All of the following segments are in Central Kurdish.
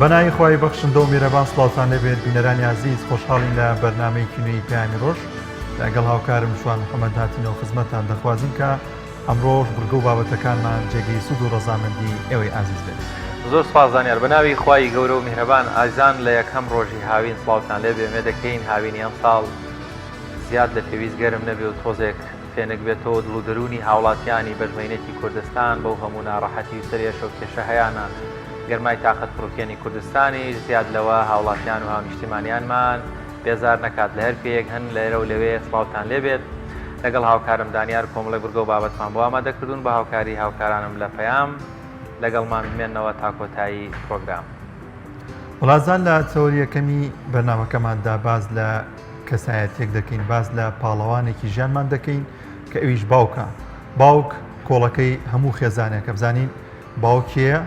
بەناوی خوای بەخشندە و میرەبان سڵاوتان لێبێت بینەرانی ئازیز خۆشحاڵین لە بەرنامەیەکی نوێی پەیامی ڕۆژ لەگەڵ هاوکارم شوان محەممەد هاتینەوە خزمەتتان دەخوازین کە ئەمڕۆش بڕگە و بابەتەکانمان جێگەی سوود و ڕەزامەندی ئێوەی ئازیز بێت. زۆر سوپاس زانیار. بەناوی خوای گەورە و میهرەبان ئازیزان لە یەکەم ڕۆژی هاوین سڵاوتان لێبێ ئومێدەکەین هاوینی ئەمساڵ زیاد لە پێویست گەرم نەبێ و تۆزێک فێنک بێتەوە دڵ و دەروونی هاوڵاتیانی بەژمەینەتی کوردستان بەو هەموو ناڕەحەتی و سەرئێشە و کێشە هەیانە گەرمای تاقەت پڕوکێنی کوردستانیش زیاد لەوە هاوڵاتیان و هاونیشتیمانیانمان بێزار نەکات لە هەر کوێیەک هەن لێرە و لەوێ سڵاوتان لێبێت لەگەڵ هاوکارم دانیار کۆمەڵێک بڕگە و بابەتمان بۆ ئامادە کردوون بە هاوکاری هاوکارانم لە پەیام لەگەڵمان بمێنەوە تا کۆتایی پرۆگرام. وڵازان لە تەوەری یەکەمی بەرنامەکەماندا باس لە کەسایەتیەک دەکەین باس لە پاڵەوانێکی ژیانمان دەکەین کە ئەویش باوکە باوک کۆڵەکەی هەموو خێزانێکە بزانین باوک کێیە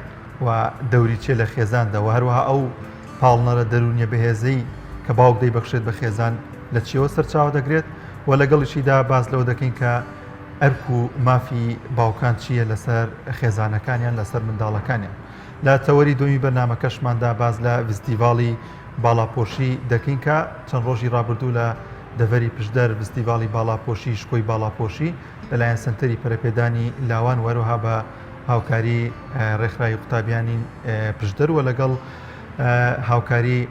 و دەوری چیە لە خێزاندا و هەروەها ئەو پاڵنەرە دەروونیە بەهێزەی کە باوک دەیبەخشێت بە خێزان لە چیەوە سەرچاوە دەگرێت و لەگەڵیشیدا باس لەوە دەکەین کە ئەرک و مافی باوکان چییە لەسەر خێزانەکانیان لەسەر منداڵەکانیان لە تەوەری دومی بەرنامەکەشماندا باس لە ڤستیڤاڵی باڵاپۆشی دەکەین کە چەند ڕۆژی ڕابردوو لە دەڤەری پشدەر ڤستیڤاڵی باڵاپۆشی شکۆی باڵاپۆشی لەلایەن سەنتەری پەرەپێدانی لاوان و هەروەها بە هاوکاری ڕێکخراوی قوتابیانی پشدەر و لەگەڵ هاوکاری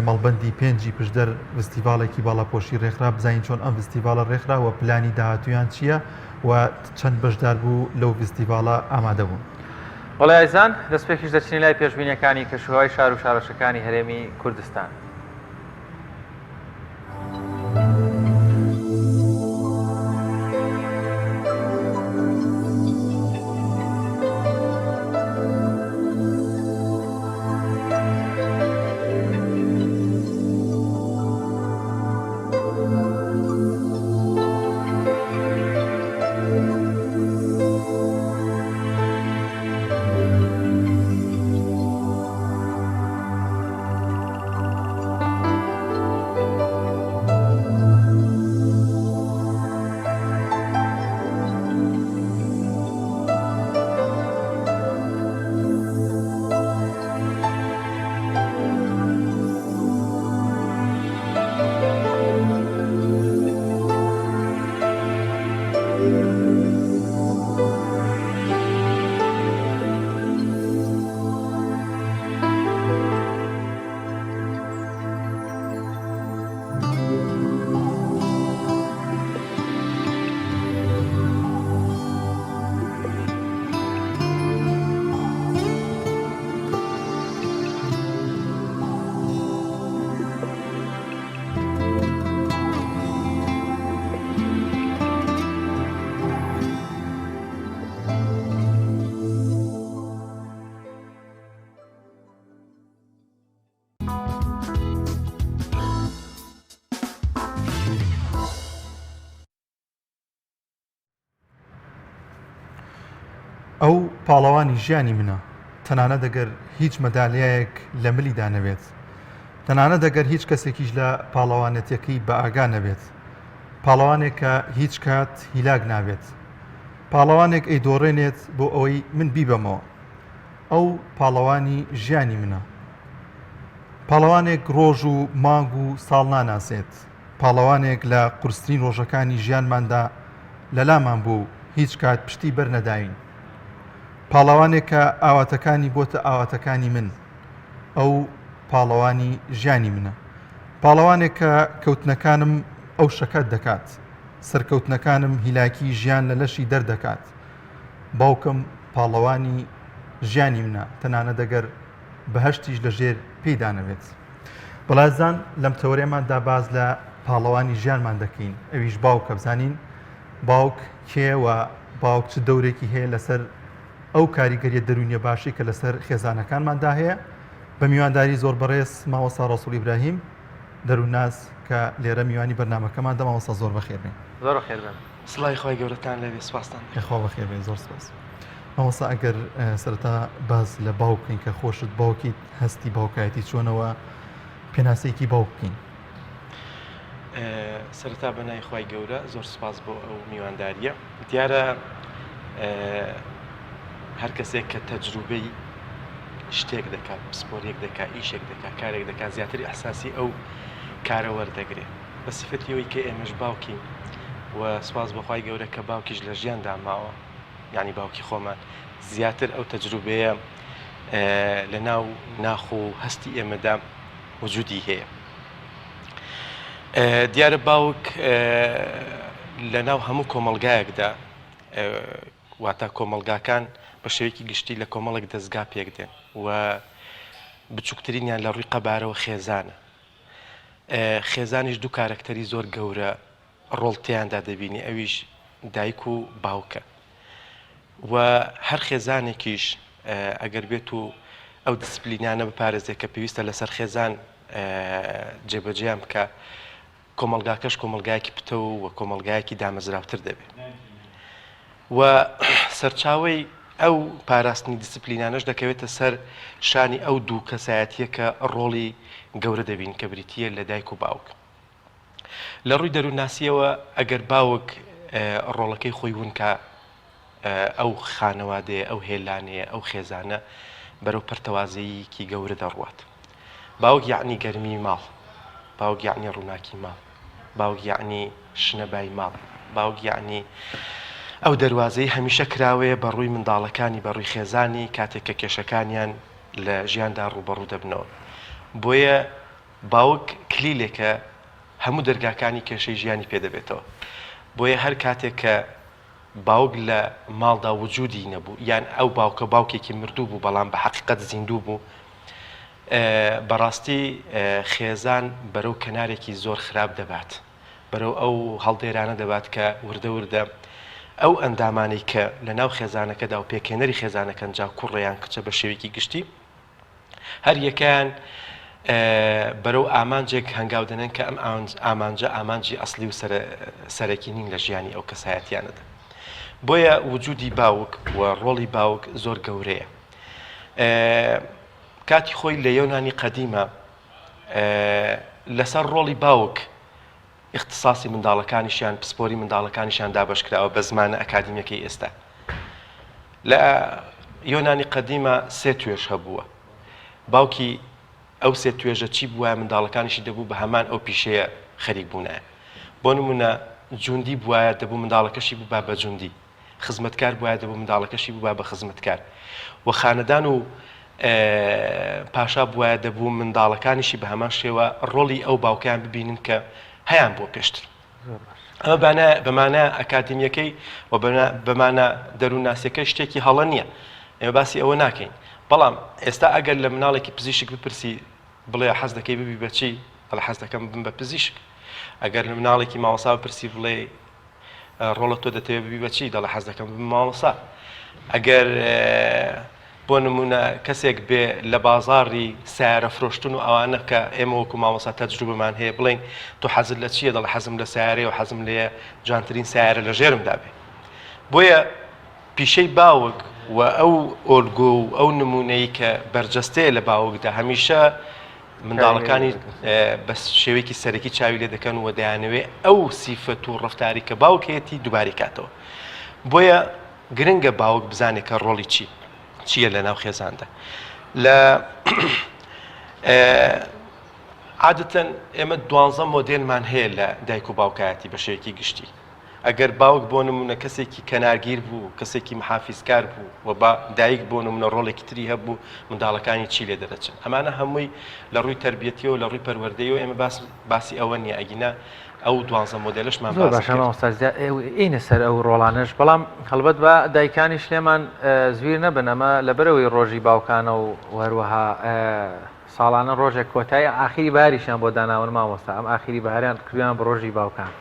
مەڵبەندی پێنجی پشدەر ڤستیڤاڵێکی باڵاپۆشی ڕێکخرا بزانین چۆن ئەم ڤستیڤاڵە ڕێکخرا و پلانی داهاتوویان چییە و چەند بەشداربوو لەو ڤستیڤاڵە ئامادە بوون. بەڵێ ئازیزان، دەستپێکیش دەچینە لای پێشبینیەکانی کەشوهەوای شار و شارۆچکەکانی هەرێمی کوردستان. ئەو پاڵەوانی ژیانی منە تەنانەت ئەگەر هیچ مەدالیایەک لە ملیدا نەبێت تەنانەت ئەگەر هیچ کەسێکیش لە پاڵەوانێتیەکەی بە ئاگا نەبێت پاڵەوانێک کە هیچ کات هیلاک نابێت پاڵەوانێک ئەیدۆڕێنێت بۆ ئەوەی من بیبەمەوە ئەو پاڵەوانی ژیانی منە پاڵەوانێک ڕۆژ و مانگ و ساڵ ناناسێت پاڵەوانێک لە قورسترین ڕۆژەکانی ژیانماندا لەلامان بوو و هیچ کات پشتی بەرنەداوین پاڵەوانێک کە ئاواتەکانی بۆتە ئاواتەکانی من ئەو پاڵەوانی ژیانی منە پاڵەوانێک کە کەوتنەکانم ئەو شەکەت دەکات سەرکەوتنەکانم هیلاکی ژیان لە لەشی دەردەکات باوکم پاڵەوانی ژیانی منە تەنانەت ئەگەر بەهەشتیش لە ژێر پێیدا نەبێت. بەڵێزان لەم تەوەرەماندا باس لە پاڵەوانی ژیانمان دەکەین ئەویش باوکە بزانین باوک کێ و باوک چ دەورێکی هەیە لەسەر ئەو کاریگەریە دەروونیە باشی کە لەسەر خێزانەکانماندا هەیە بە میوانداری زۆر بەڕێز مامۆستا ڕەسوڵ ئیبراهیم دەروونناس کە لێرە میوانی بەرنامەکەمان دە مامۆستا زۆر بەخێر بێن. زۆر بەخێر بێن. سڵاوی خوای گەورەتان لێبێ سوپاستان دەکەم. یاخوا بەخێر بێن زۆر سپاس. مامۆستا ئەگەر سەرەتا باس لە باوک بکەین کە خۆشت باوکیت هەستی باوکایەتی چۆنەوە پێناسەیەکی باوک بکەین. سەرەتا بە ناوی خوای گەورە زۆر سوپاس بۆ ئەو میوانداریە دیارە هەر کەسێک کە تەجروبەی. شتێک دەکات، پسپۆریەک دەکات، ئیشێک دەکات، کارێک دەکات، زیاتر ئیحساسی ئەو کارە وەردەگرێ. بە سیفەتی ئەوەی کە ئێمەش باوکین و سوپاس بۆ خوای گەورە کە باوکیش لە ژیاندا ماوە، یانی باوکی خۆمان، زیاتر ئەو تەجروبەیە لە ناو ناخ و هەستی ئێمەدا وجودی هەیە. دیارە باوک لە ناو هەموو کۆمەڵگایەکدا واتە کۆمەڵگاکان بە شێوەیەکی گشتی لە کۆمەڵێک دەزگا پێک دێن و بچووکترینیان لە ڕووی قەبارەوە خێزانە. خێزانیش دوو کارەکتەری زۆر گەورە ڕۆڵ تێیاندا دەبینی ئەویش دایک و باوکە و هەر خێزانێکیش ئەگەر بێت و ئەو دیسپلینانە بپارێزێت کە پێویستە لەسەر خێزان جێبەجێیان بکە کۆمەڵگاکەش کۆمەڵگایەکی پتەو و کۆمەڵگایەکی دامەزراوتر دەبێت و سەرچاوەی ئەو پاراستنی دیسپلینانەش دەکەوێتە سەر شانی ئەو دوو کەسایەتیە کە ڕۆڵی گەورە دەبین کە بریتیە لە دایک و باوک. لە ڕووی دەروونناسییەوە ئەگەر باوک ڕۆڵەکەی خۆی ون کا ئەو خانەوادەیە، ئەو هێلانەیە، ئەو خێزانە بەرەو پەرتەوازەییکی گەورە دەڕوات. باوک یەعنی گەرمی ماڵ، باوک یەعنی ڕووناکی ماڵ، باوک یەعنی شنەبای ماڵ، باوک یەعنی ئەو دەروازەی هەمیشە کراوەیە بە ڕووی منداڵەکانی، بە ڕووی خێزانی کاتێک کە کێشەکانیان لە ژیاندا ڕووبەڕوو دەبنەوە. بۆیە باوک کلیلێکە هەموو دەرگاکانی کێشەی ژیانی پێ دەبێتەوە. بۆیە هەر کاتێک کە باوک لە ماڵدا وجودی نەبوو یان ئەو باوکە باوکێکی مردوو بوو بەڵام بە حەقیقەت زیندوو بوو بەڕاستی خێزان بەرەو کەنارێکی زۆر خراپ دەبات بەرەو ئەو هەڵدێرانە دەبات کە وردە وردە ئەو ئەندامانەی کە لە ناو خێزانەکەدا و پێکهێنەری خێزانەکەن جا کوڕە یان کچە بە شێوەیەکی گشتی هەر یەکەیان بەرەو ئامانجێک هەنگاو دەنێن کە ئەم ئامانجە ئامانجی ئەسڵی و سەرەکی نین لە ژیانی ئەو کەسایەتیانەدا. بۆیە وجودی باوک و ڕۆڵی باوک زۆر گەورەیە. کاتی خۆی لە یۆنانی قەدیمە لەسەر ڕۆڵی باوک ئیختساسی منداڵەکانیشیان، پسپۆری منداڵەکانیشیان دابەشکراوە بە زمانە ئەکادیمیەکەی ئێستا. لە یۆنانی قەدیما سێ توێژ هەبووە. باوکی ئەو سێ توێژە چی بووایە منداڵەکانیشی دەبوو بە هەمان ئەو پیشەیە خەریک بوونایە. بۆ نموونە جوندی بووایە دەبوو منداڵەکەشی ببا بە جوندی. خزمەتکار بوایە دەبوو منداڵەکەشی بووبا بە خزمەتکار و خانەدان و پاشا بوایە دەبوو منداڵەکانیشی بە هەمان شێوە ڕۆڵی ئەو باوکیان ببینن کە هەیان بووە پێشتر. ئەمە بەمانە ئەکادیمیەکەی و بەمانە دەروونناسیەکەی شتێکی هەڵە نییە ئێمە باسی ئەوە ناکەین بەڵام ئێستا ئەگەر لە مناڵێکی پزیشک بپرسی بڵێ حەز دەکەی ببی بەچی ئەڵێ حەز دەکەم ببم بە پزیشک ئەگەر لە مناڵێکی مامۆستا بپرسی بڵێ ڕۆڵە تۆ دەتەوێت ببی بە چی؟ دەڵێ حەز دەکەم ببم مامۆستا. ئەگەر بۆ نمونە کەسێک بێ لە بازاڕی سیارە فرۆشتن و ئەوانە کە ئێمە وەکو مامۆستا تەجروبەمان هەیە بڵێین تۆ حەزت لە چییە؟ دەڵێ حەزم لە سیارەیە و حەزم لێیە جوانترین سیارە لە ژێرمدا بێ. بۆیە پیشەی باوک و ئەو ئۆلگۆ و ئەو نمونەی کە بەرجەستەیە لە باوکدا هەمیشە منداڵەکانی بە شێوەیەکی سەرەکی چاوی لێ دەکەن و دەیانەوێ ئەو سیفەت و ڕەفتاری کە باوک هەیەتی دووبارەی کاتەوە. بۆیە گرنگە باوک بزانێت کە ڕۆڵی چی چییە لە ناو خێزاندا. لە عادەتەن ئێمە دوانزە مۆدێلمان هەیە لە دایک و باوکایەتی بە شێوەیەکی گشتی. ئەگەر باوک بۆ نموونە کەسێکی کەنارگیر بوو، کەسێکی محافیزکار بوو و با دایک بۆ نموونە ڕۆڵێکی تری هەبوو، منداڵەکانی چی لێ دەرەچن؟ ئەمانە هەمووی لە ڕووی تەربیەتیەوە، لە ڕووی پەروەردەیەوە ئێمە باس باسی ئەوە نییە، ئەگینا ئەو دوانزە مۆدێلەشمان زۆر باس باشە کرد. مامۆستا زیا ئێینە سەر ئەو ڕۆڵانەش، بەڵام هەڵبەت با دایکانیش لێمان زویر نەبن، ئەمە لەبەرئەوەی ڕۆژی باوکانە و هەروەها ساڵانە ڕۆژێک کۆتایی ئاخیری بەهاریشیان بۆ داناون مامۆستا ئەم ئاخیری بەهاریان کردویان بە ڕۆژی باوکان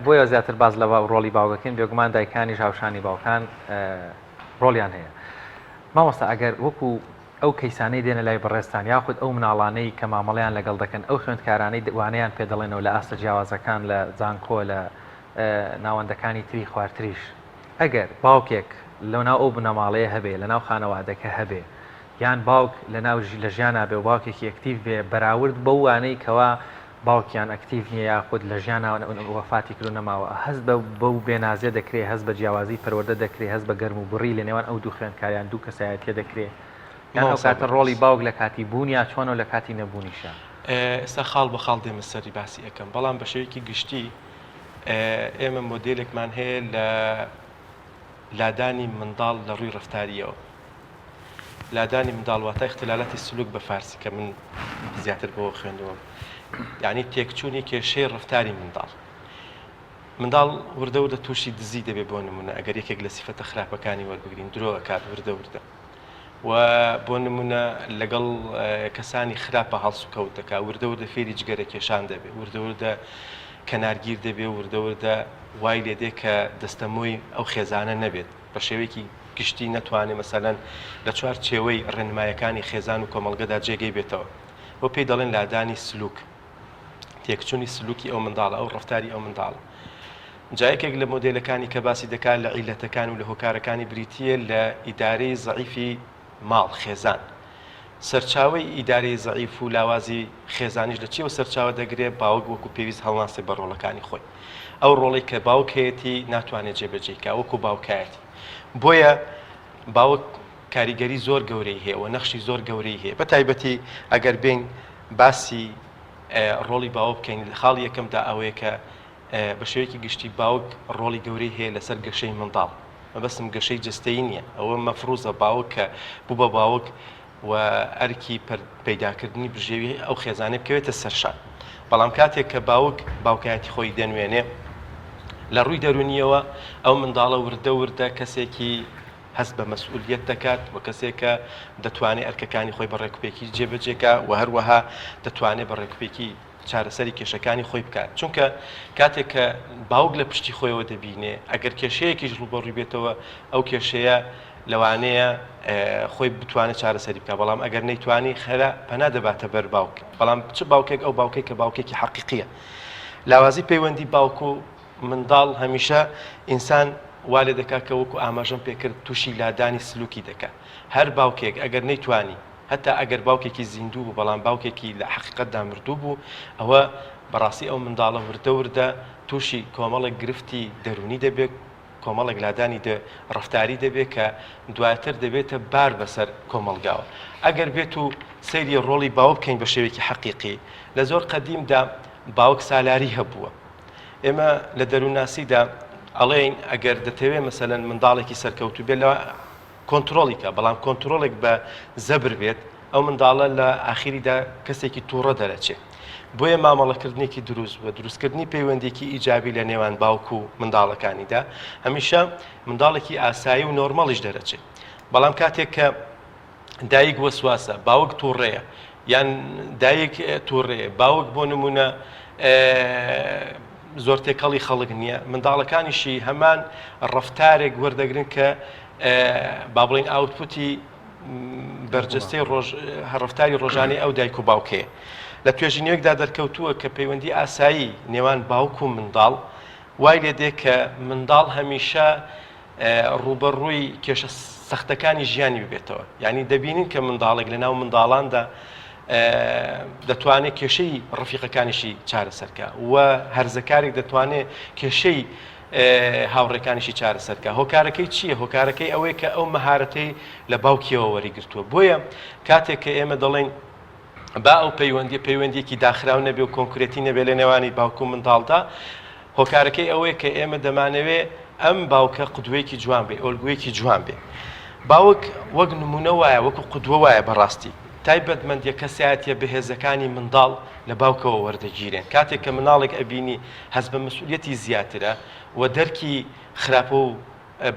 بۆیە زیاتر باس لە ڕۆڵی باوکەکەین بێگومان دایکانیش هاوشانی باوکان ڕۆڵیان هەیە مامۆستا ئەگەر وەکو ئەو کەیسانەی دێنە لای بەڕێزتان یاخود ئەو مناڵانەی کە مامەڵەیان لەگەڵ دەکەن ئەو خوێندکارانەی وانەیان پێ دەڵێنەوە لە ئاستە جیاوازەکان لە زانکۆ لە ناوەندەکانی تری خوارتریش ئەگەر باوکێک لەناو ئەو بنەماڵەیە هەبێ لەناو خانەوادەکە هەبێ یان باوک لەناو لە ژیانا بێ و باوکێکی ئەکتیڤ بێ بەراورد بەو وانەی کەوا باوکیان ئەکتیڤ نیە یاخود لە ژیانا وەفاتی کرد و نەماوە هەست بە بەو بێنازیە دەکرێ هەست بە جیاوازی پەروەردە دەکرێ هەست بە گەرم و گوڕی لە نێوان ئەو دوو خوێندکار یان دوو کەسایەتیە دەکرێ. یان ئەو کاتە ڕۆڵی باوک لە کاتی بوونیا چۆنە و لە کاتی نەبوونیشا؟ ئێستا خاڵ بە خاڵ دێمە سەری باسی ئەکەم، بەڵام بە شێوەیەکی گشتی ئێمە مۆدێلێکمان هەیە لە لادانی منداڵ لە ڕووی ڕەفتارییەوە. لادانی منداڵ واتە اختلالاتی سلوک بە فارسی کە من زیاتر بەوە خوێندووە، یعنی تێکچوونی کێشەی ڕەفتاری منداڵ. منداڵ وردە وردە تووشی دزی دەبێت بۆ نمونە ئەگەر یەکێک لە سیفەتە خراپەکانی وەربگرین درۆ ئەکات وردە وردە و بۆ نمونە لەگەڵ کەسانی خراپە هەڵسوکەوت دەکات وردە وردە فێری جگەرە کێشان دەبێت وردە وردە کەنارگیر دەبێ وردە وردە وای لێ دێ کە دەستەمۆی ئەو خێزانە نەبێت بە شێوەیەکی گشتی نەتوانێ مەسەلەن لە چوار چێوەی ڕێنمایەکانی خێزان و کۆمەڵگەدا جێگەی بێتەوە و پێی دەڵێن لادانی سلوک تێکچوونی سلوکی ئەو منداڵە، ئەو ڕەفتاری ئەو منداڵە. جا یەکێک لە مۆدێلەکانی کە باسی دەکات لە عیلەتەکان و لە هۆکارەکانی بریتییە لە ئیدارەی زەعیفی ماڵ، خێزان. سەرچاوەی ئیدارەی زەعیف و لاوازی خێزانیش لە چیەوە سەرچاوە دەگرێ؟ باوک وەکو پێویست هەڵناسێ بە ڕۆڵەکانی خۆی. ئەو ڕۆڵەی کە باوک هەیەتی ناتوانێ جێبەجێی کا وەکو باوکایەتی. بۆیە باوک کاریگەری زۆر گەورەی هەیە و نەخشی زۆر گەورەی هەیە. بە تایبەتی ئەگەر بێین باسی ڕۆڵی باوک بکەین لە خاڵی یەکەمدا ئەوەیە کە بە شێوەیەکی گشتی باوک ڕۆڵی گەورەی هەیە لەسەر گەشەی منداڵ مەبەستم گەشەی جەستەیی نییە ئەوە مەفروزە باوک کە بوو بە باوک و ئەرکی پەیداکردنی بژێوی ئەو خێزانەی بکەوێتە سەرشان بەڵام کاتێک کە باوک باوکایەتی خۆی دەنوێنێ لە ڕووی دەرونیەوە ئەو منداڵە وردە وردە کەسێکی هەست بە مەسئولیەت دەکات و کەسێکە دەتوانێت ئەرکەکانی خۆی بە ڕێکوپێکی جێبەجێکا و هەروەها دەتوانێت بە ڕێکوپێکی چارەسەری کێشەکانی خۆی بکات چونکە کاتێک کە باوک لە پشتی خۆیەوە دەبینێ ئەگەر کێشەیەکیش ڕووبەڕووی بێتەوە ئەو کێشەیە لەوانەیە خۆی بتوانێت چارەسەری بکات بەڵام ئەگەر نەیتوانی خێرا پەنا دەباتە بەر باوک بەڵام چ باوکێک ئەو باوکێک کە باوکێکی حەقیقیە لاوازی پەیوەندی باوک و منداڵ هەمیشە ئینسان وا لێ دەکات کە وەکو ئاماژەم پێ کرد تووشی لادانی سلوکی دەکات هەر باوکێک ئەگەر نەیتوانی هەتا ئەگەر باوکێکی زیندوو بوو بەڵام باوکێکی لە حەقیقەتدا مردوو بوو ئەوە بەڕاستی ئەو منداڵە وردە وردە تووشی کۆمەڵێک گرفتی دەروونی دەبێت کۆمەڵێک لادانی ڕەفتاری دەبێت کە دواتر دەبێتە بار بەسەر کۆمەڵگاوە ئەگەر بێت و سەیری ڕۆڵی باوک بکەین بە شێوەیەکی حەقیقی لە زۆر قەدیمدا باوک سالاری هەبووە ئێمە لە دەروونناسیدا ئەڵێین ئەگەر دەتەوێ مەسەلەن منداڵێکی سەرکەوتوو بێت لە کۆنترۆڵی کە بەڵام کۆنترۆڵێک بە زەبر بێت ئەو منداڵە لە ئاخیریدا کەسێکی تووڕە دەرەچێ بۆیە مامەڵەکردنێکی دروست و دروستکردنی پەیوەندێکی ئیجابی لە نێوان باوک و منداڵەکانیدا هەمیشە منداڵێکی ئاسایی و نۆرمەڵیش دەرەچێت بەڵام کاتێک کە دایک وەسواسە باوک توڕەیە یان دایک توڕەیە باوک بۆ نمونە زۆر تێکەڵی خەڵک نییە منداڵەکانیشی هەمان ڕفتارێک وەردەگرن کە با بڵین output ی بەرجەستەی ڕۆژ ڕفتاری ڕۆژانی ئەو دایک و باوکەیە لە توێژینەوەیەکدا دەرکەوتووە کە پەیوەندی ئاسایی نێوان باوک و منداڵ وای لێ دێ کە منداڵ هەمیشە ڕووبەڕووی کێشە سەختەکانی ژیانی ببێتەوە یعنی دەبینین کە منداڵێک لە ناو منداڵاندا دەتوانێت کێشەی ڕفیقەکانیشی چارەسەرکە و هەرزەکارێک دەتوانێت کێشەی هاوڕێکانیشی چارەسەرکە هۆکارەکەی چییە هۆکارەکەی ئەوەیە کە ئەو مەهارەتەی لە باوکیەوە وەریگرتووە بۆیە کاتێک کە ئێمە دەڵێین با ئەو پەیوەندیە پەیوەندیەکی داخراو نەبێ و کۆنکرێتی نەبێ لە نێوانی باوک و منداڵدا هۆکارەکەی ئەوەیە کە ئێمە دەمانەوێ ئەم باوکە قدوەیەکی جوان بێ ئۆلگویەکی جوان بێ باوک وەک نمونە وایە وەکو قدوە وایە بەڕاستی تایبەتمەندیە کەسایەتیە بەهێزەکانی منداڵ لە باوکەوە وەردەگیرێن کاتێک کە مناڵێک ئەبینی هەست بە مەسئولیەتی زیاترە و دەرکی خراپە و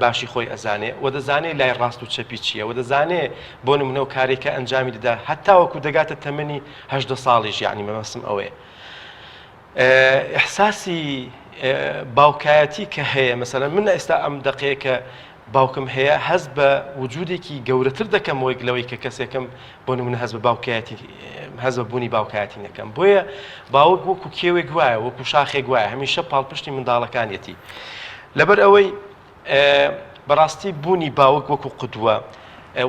باشی خۆی ئەزانێ و دەزانێ لای ڕاست و چەپی چییە و دەزانێ بۆ نمونە و کارێک کە ئەنجامی دەدا هەتاوەکو دەگاتە تەمەنی 18 ساڵیش یعنی مەبەستم ئەوەیە ئیحساسی باوکایەتی کە هەیە مەسەلەن من ئێستا ئەم دەقەیە کە باوکم هەیە هەست بە وجودێکی گەورەتر دەکەم وەک لەوەی کە کەسێکم بۆ نمونە هەست بە باوکایەتی هەست بە بوونی باوکایەتی نەکەم بۆیە باوک وەکو کێوێک وایە وەکو شاخێک وایە هەمیشە پاڵپشتی منداڵەکانیەتی لەبەر ئەوەی بەڕاستی بوونی باوک وەکو قدوە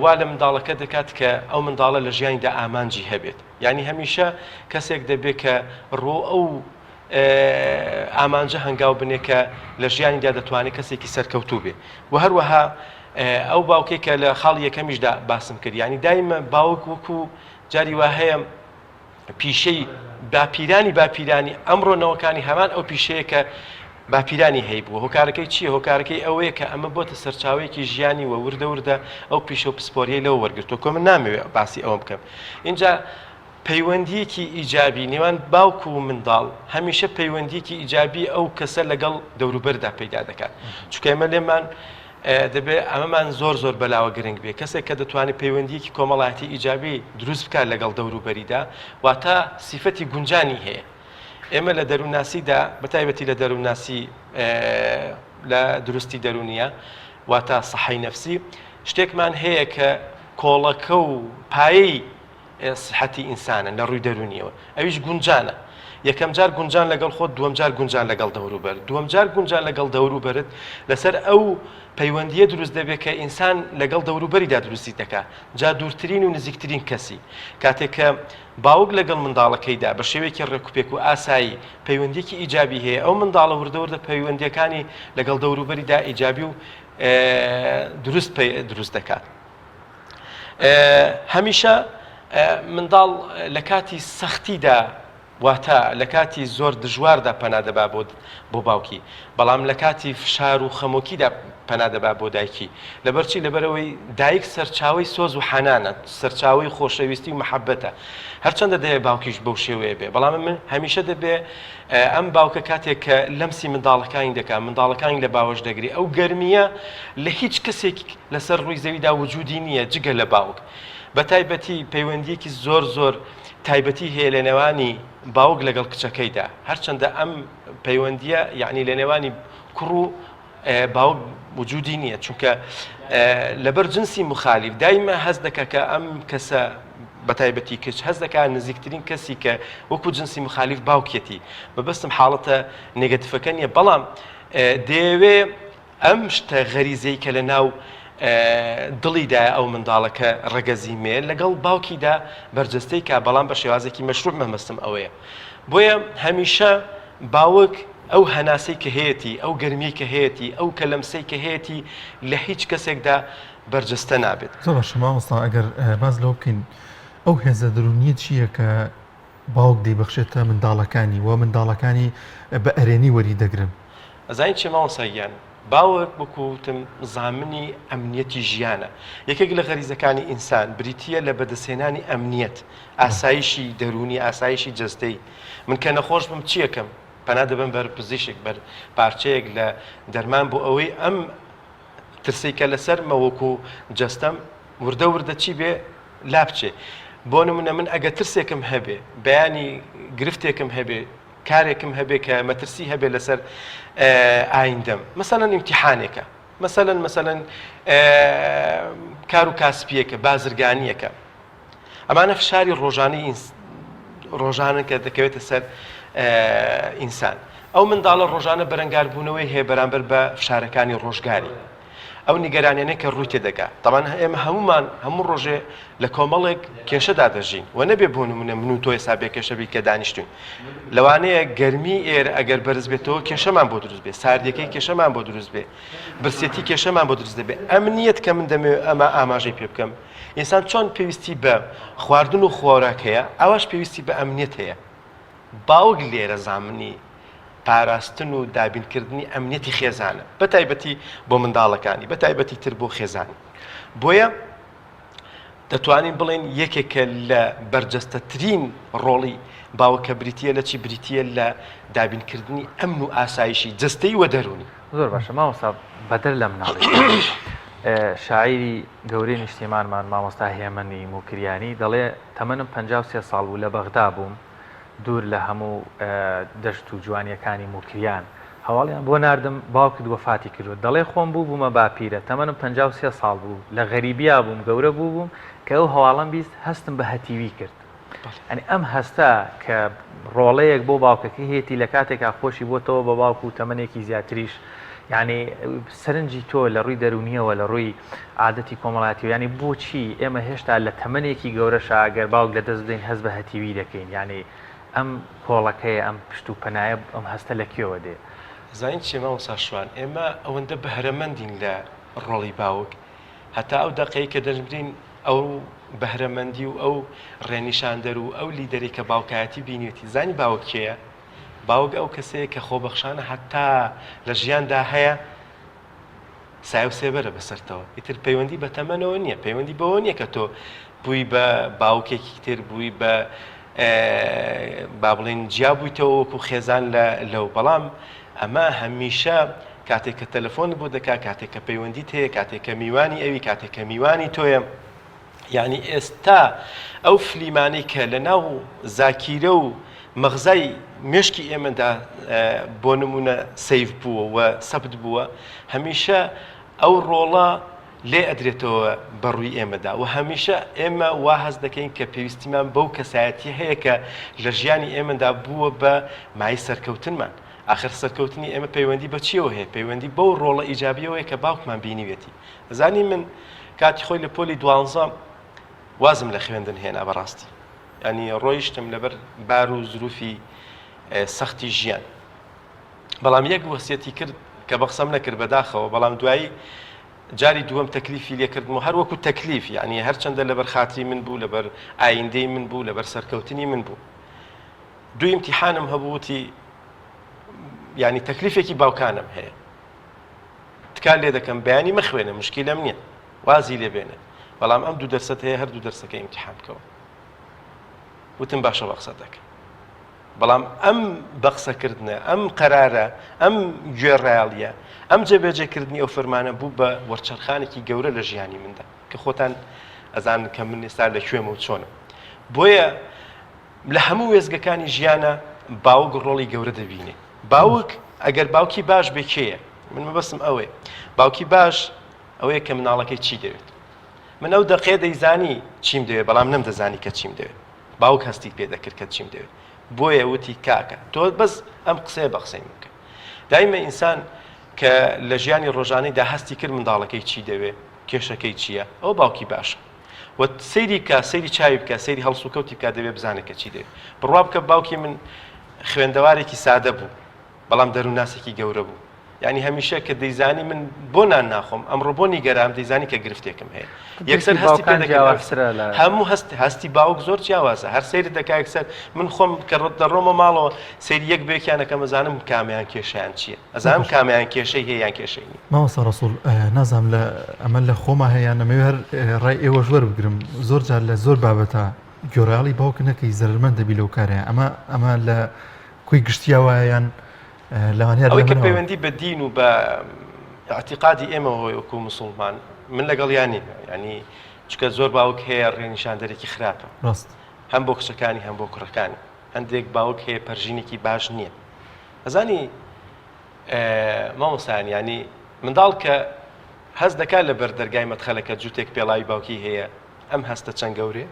وا لە منداڵەکە دەکات کە ئەو منداڵە لە ژیانیدا ئامانجی هەبێت یعنی هەمیشە کەسێک دەبێت کە ڕۆ ئەو. ئامانجە هەنگاو بنێ کە لە ژیانیدا دەتوانێت کەسێکی سەرکەوتوو بێ و هەروەها ئەو باوکێک کە لە خاڵی یەکەمیشدا باسم کرد یعنی دایمە باوک وەکو جاری وا هەیە پیشەی باپیرانی باپیرانی ئەمڕۆ نەوەکانی هەمان ئەو پیشەیە کە باپیرانی هەیبووە هۆکارەکەی چییە هۆکارەکەی ئەوەیە کە ئەمە بۆتە سەرچاوەیەکی ژیانی و وردە وردە ئەو پیشە و پسپۆریەی لەوە وەرگرتووە کۆ من نامەوێ باسی ئەوە بکەم اینجا پەیوەندیەکی ئیجابی نێوان باوک و منداڵ هەمیشە پەیوەندیەکی ئیجابی ئەو کەسە لەگەڵ دەوروبەردا پەیدا دەکات چونکە ئێمە لێمان دەبێ ئەمەمان زۆر زۆر بەلاوە گرنگ بێ کەسێک کە دەتوانێت پەیوەندیەکی کۆمەڵایەتی ئیجابی دروست بکات لەگەڵ دەوروبەریدا واتە سیفەتی گونجانی هەیە ئێمە لە دەروونناسیدا بە تایبەتی لە دەروونناسی لە دروستی دەروونیە واتە سەحەی نەفسی شتێکمان هەیە کە کۆڵەکە و پایەی سیحەتی ئینسانن لە ڕووی دەروونیەوە ئەویش گونجانە یەکەم جار گونجان لەگەڵ خۆت دووەم جار گونجان لەگەڵ دەوروبەر دووەم جار گونجان لەگەڵ دەوروبەرت لەسەر ئەو پەیوەندیە دروست دەبێت کە ئینسان لەگەڵ دەوروبەریدا دروستی دەکا جا دوورترین و نزیکترین کەسی کاتێک کە باوک لەگەڵ منداڵەکەیدا بە شێوەیەکی ڕێکوپێک و ئاسایی پەیوەندیەکی ئیجابی هەیە ئەو منداڵە وردە وردە پەیوەندیەکانی لەگەڵ دەوروبەریدا ئیجابی و دروست دروست دەکات. هەمیشە منداڵ لە کاتی سەختیدا واتە لە کاتی زۆر دژواردا پەنا دەبا بۆ بۆ باوکی بەڵام لە کاتی فشار و خەمۆکیدا پەنا دەبا بۆ دایکی لەبەرچی لەبەرەوەی دایک سەرچاوەی سۆز و حەنانە سەرچاوەی خۆشەویستی و محەبەتە هەرچەندە دەیە باوکیش بەو شێوەیە بێ بەڵام من هەمیشە دەبێ ئەم باوکە کاتێک کە لەمسی منداڵەکانی دەکا منداڵەکانی لە باوەش دەگری ئەو گەرمیە لە هیچ کەسێک لەسەر ڕووی زەویدا وجودی نییە جگە لە باوک بە تایبەتی پەیوەندیەکی زۆر زۆر تایبەتی هەیە لە نێوانی باوک لەگەڵ کچەکەیدا هەرچەندە ئەم پەیوەندیە یعنی لە نێوانی کوڕ و باوک وجودی نییە چونکە لەبەر جنسی مخالیف دایمە هەست دەکا کە ئەم کەسە بەتایبەتی کچ هەست دەکا نزیکترین کەسی کە وەکو جنسی مخالیف باوکێتی مەبەستم حاڵەتە negative ەکە نییە بەڵام دەیەوێ ئەم شتە غەریزەی کە لە ناو دڵیدایە ئەو منداڵە کە ڕەگەزی مێ لەگەڵ باوکیدا بەرجەستەی کا بەڵام بە شێوازێکی مەشروع مەمەستم ئەوەیە بۆیە هەمیشە باوک ئەو هەناسەی کە هەیەتی، ئەو گەرمیەی کە هەیەتی، ئەو کە لەمسەی کە هەیەتی لە هیچ کەسێکدا بەرجەستە نابێت. زۆر باشە مامۆستا ئەگەر باس لەوە بکەین ئەو هێزە دەروونیە چییە کە باوک دەیبەخشێتە منداڵەکانی و منداڵەکانی بە ئەرێنی وەری دەگرن؟ ئەزانی چیە مامۆستا گیان باوک وەکو وتم زامنی ئەمنیەتی ژیانە یەکێک لە غەریزەکانی ئینسان بریتیە لە بەدەستهێنانی ئەمنیەت ئاسایشی دەروونی ئاسایشی جەستەی من کە نەخۆش بم چی ئەکەم؟ پەنا دەبەم بەر پزیشک، بەر پارچەیەک لە دەرمان بۆ ئەوەی ئەم ترسەی کە لەسەرمە وەکو جەستەم وردە وردە چی بێ لابچێ. بۆ نمونە من ئەگە ترسێکم هەبێ، بەیانی گرفتێکم هەبێ، کارێکم هەبێ کە مەترسی هەبێ لەسەر ئایندەم، مەسەلەن ئیمتیحانێکە، مەسەلەن مەسەلەن کار و کاسپیەکە، بازرگانیەکە. ئەمانە فشاری ڕۆژانەی ڕۆژانن کە دەکەوێتە سەر ئینسان ئەو منداڵە ڕۆژانە بەرەنگاربوونەوەی هەیە بەرامبەر بە فشارەکانی ڕۆژگاری ئەو نیگەرانیانەی کە ڕووی تێدەگا تەمان ئێمە هەمومان هەموو ڕۆژێ لە کۆمەڵێک کێشەدا دەژین و نەبێ بۆ نمونە من و تۆ ئێستا بێ کێشە بی کە دانیشتوین لەوانەیە گەرمی ئێرە ئەگەر بەرز بێتەوە کێشەمان بۆ دروست بێ ساردیەکەی کێشەمان بۆ دروست بێ برسێتی کێشەمان بۆ دروست دەبێ ئەمنیەت کە من دەمەوێت ئەمە ئاماژەی پێ بکەم ئینسان چۆن پێویستی بە خواردن و خۆراک هەیە، ئاواش پێویستی بە ئەمنیەت هەیە. باوک لێرە زامنی پاراستن و دابینکردنی ئەمنیەتی خێزانە، بە تایبەتی بۆ منداڵەکانی، بە تایبەتی تر بۆ خێزانی. بۆیە دەتوانین بڵێین یەکێکە لە بەرجەستەترین ڕۆڵی باوک کە بریتییە لە چی؟ بریتییە لە دابینکردنی ئەمن و ئاسایشی جەستەیی و دەروونی. زۆر باشە مامۆستا بەدەر لە مناڵی شاعیری گەورەی نیشتیمانمان مامۆستا هێمنی موکریانی دەڵێ تەمەنم 53 ساڵ بوو لە بەغدا بووم دوور لە هەموو دەشت و جوانیەکانی موکریان هەواڵیان بۆ ناردم باوکت وەفاتی کردووە دەڵێ خۆم بوو بوومە باپیرە تەمەنم 53 ساڵ بوو لە غەریبیا بووم گەورە بوو بووم کە ئەو هەواڵم بیست هەستم بە هەتیوی کرد یانی ئەم هەستە کە ڕۆڵەیەک بۆ باوکەکەی هەیەتی لە کاتێکا خۆشی بۆتەوە بە باوک و تەمەنێکی زیاتریش یعنی سەرنجی تۆ لە ڕووی دەرونیەوە لە ڕووی عادەتی کۆمەڵاتی و ینی بۆچی ئێمە هێشتا لە تەمەنێکی گەورەشا گەر باوک لە دەست بدەین هەست بە هەتیوی دەکەین یعنی. ئەم کۆڵەکەیە، ئەم پشت و پەنایە، ئەم هەستە لە کوێوە دێ؟ زانیت چیە مامۆستا شوان، ئێمە ئەوەندە بەهرەمەندین لە ڕۆڵی باوک، هەتا ئەو دەقەی کە دەشمرین ئەو بەهرەمەندی و ئەو ڕێنیشاندەر و ئەو لیدەرەی کە باوکایەتی بینیوێتی، زانی باوک کێیە؟ باوک ئەو کەسەیە کە خۆبەخشانە هەتا لە ژیاندا هەیە سایە و سێبەرە بەسەرتەوە، ئیتر پەیوەندی بە تەمەنەوە نییە، پەیوەندی بەوە نییە کە تۆ بووی بە باوکێکی تر، بووی بە با بڵێین جیا بوویتەوە وەکو خێزان لە لەو، بەڵام ئەمە هەمیشە کاتێک کە تەلەفۆنت بۆ دەکا، کاتێک کە پەیوەندیت هەیە، کاتێک کە میوانی ئەوی، کاتێک کە میوانی تۆیە، یانی ئێستا ئەو فلیمانەی کە لە ناو زاکیرە و مەغزای مێشکی ئێمەدا بۆ نمونە save بووە و سەبت بووە هەمیشە ئەو ڕۆڵە لێ ئەدرێتەوە بە ڕووی ئێمەدا و هەمیشە ئێمە وا هەست دەکەین کە پێویستیمان بەو کەسایەتی هەیە کە لە ژیانی ئێمەدا بووە بە مای سەرکەوتنمان ئاخر سەرکەوتنی ئێمە پەیوەندی بە چیەوە هەیە پەیوەندی بەو ڕۆڵە ئیجابیەوەیە کە باوکمان بینیوێتی ئەزانی من کاتی خۆی لە پۆلی دوانزە وازم لە خوێندن هێنا بەڕاستی ینی ڕۆیشتم لەبەر بار و زروفی سەختی ژیان بەڵام یەک وەسیەتی کرد کە بە قسەم نەکرد بەداخەوە بەڵام دوایی جاری دووەم تەکلیفی لێکردم و هەر وەکو تەکلیف یعنی هەرچەندە لەبەر خاتری من بوو لەبەر ئایندەی من بوو لەبەر سەرکەوتنی من بوو دوو ئیمتیحانم هەبوو وتی یعنی تەکلیفێکی باوکانم هەیە تکات لێ دەکەم بەیانی مەخوێنە مشکیلەم نییە وازی لێ بێنە بەڵام ئەم دوو دەرسەت هەیە هەردوو دەرسەکە ئیمتیحان بکەوە وتم باشە بە قسە دەکەم بەڵام ئەم بەقسەکردنە ئەم قەرارە ئەم گوێڕایەڵیە ئەم جێبەجێکردنی ئەو فەرمانە بوو بە وەرچەرخانێکی گەورە لە ژیانی مندا کە خۆتان ئەزان کە من ئێستا لە کوێمە و چۆنم بۆیە لە هەموو وێستگەکانی ژیانە باوک ڕۆڵی گەورە دەبینێ باوک ئەگەر باوکی باش بێ کێیە من مەبەستم ئەوەیە باوکی باش ئەوەیە کە مناڵەکەی چی دەوێت من ئەو دەقەیە دەیزانی چیم دەوێت بەڵام نەمدەزانی کە چیم دەوێت باوک هەستی پێ دەکرد کە چیم دەوێت بۆیە وتی کاکە تۆ بەس ئەم قسەیە بە قسەی من بکە دایمە ئینسان کە لە ژیانی ڕۆژانەیدا هەستی کرد منداڵەکەی چی دەوێت کێشەکەی چییە ئەو باوکی باشە و سەیری بکە سەیری چاوی بکە سەیری هەڵسوکەوتی بکە دەبێ بزانێت کە چی دەوێت بڕوا بکە باوکی من خوێندەوارێکی سادە بوو بەڵام دەروونناسێکی گەورە بوو یعنی هەمیشە کە دەیزانی من بۆ نان ناخۆم ئەمڕۆ بۆ نیگەرام دەیزانی کە گرفتێکم هەیە یەکسەر هەستی پێ دەکرد هەموو هەست هەستی باوک زۆر جیاوازە هەر سەیرت دەکا یەکسەر من خۆم کە ڕۆت دەڕۆمە ماڵەوە سەیری یەک بەیەکیان ئەکەم ئەزانم کامیان کێشیان چییە ئەزانم کامیان کێشەی هەیە یان کێشەی نییە. مامۆستا ڕەسوڵ نازانم لە ئەمە لە خۆما هەیە یان ئەمەوێ هەر ڕای ئێوەش وەربگرم زۆر جار لە زۆر بابەتە گوێڕایەڵی باوک نەکەی زەرەرمەند دەبی لەو کارەیە ئەمە ئەمە لە کۆی گشتیا وایە یان لەوانەیە ئەوەی کە پەیوەندی بە دین و بە ئیعتیقادی ئێمەوە هەیە وەکوو موسڵمان من لەگەڵیان نیم یانی چونکە زۆر باوک هەیە ڕێنیشاندەرێکی خراپە ڕاست هەم بۆ کچەکانی هەم بۆ کوڕەکانی هەندێک باوک هەیە پەرژینێکی باش نییە ئەزانی مامۆستایان یانی منداڵ کە هەست دەکات لە بەر دەرگای مەدخەلەکە جووتێک پێڵاوی باوکی هەیە ئەم هەستە چەند گەورەیە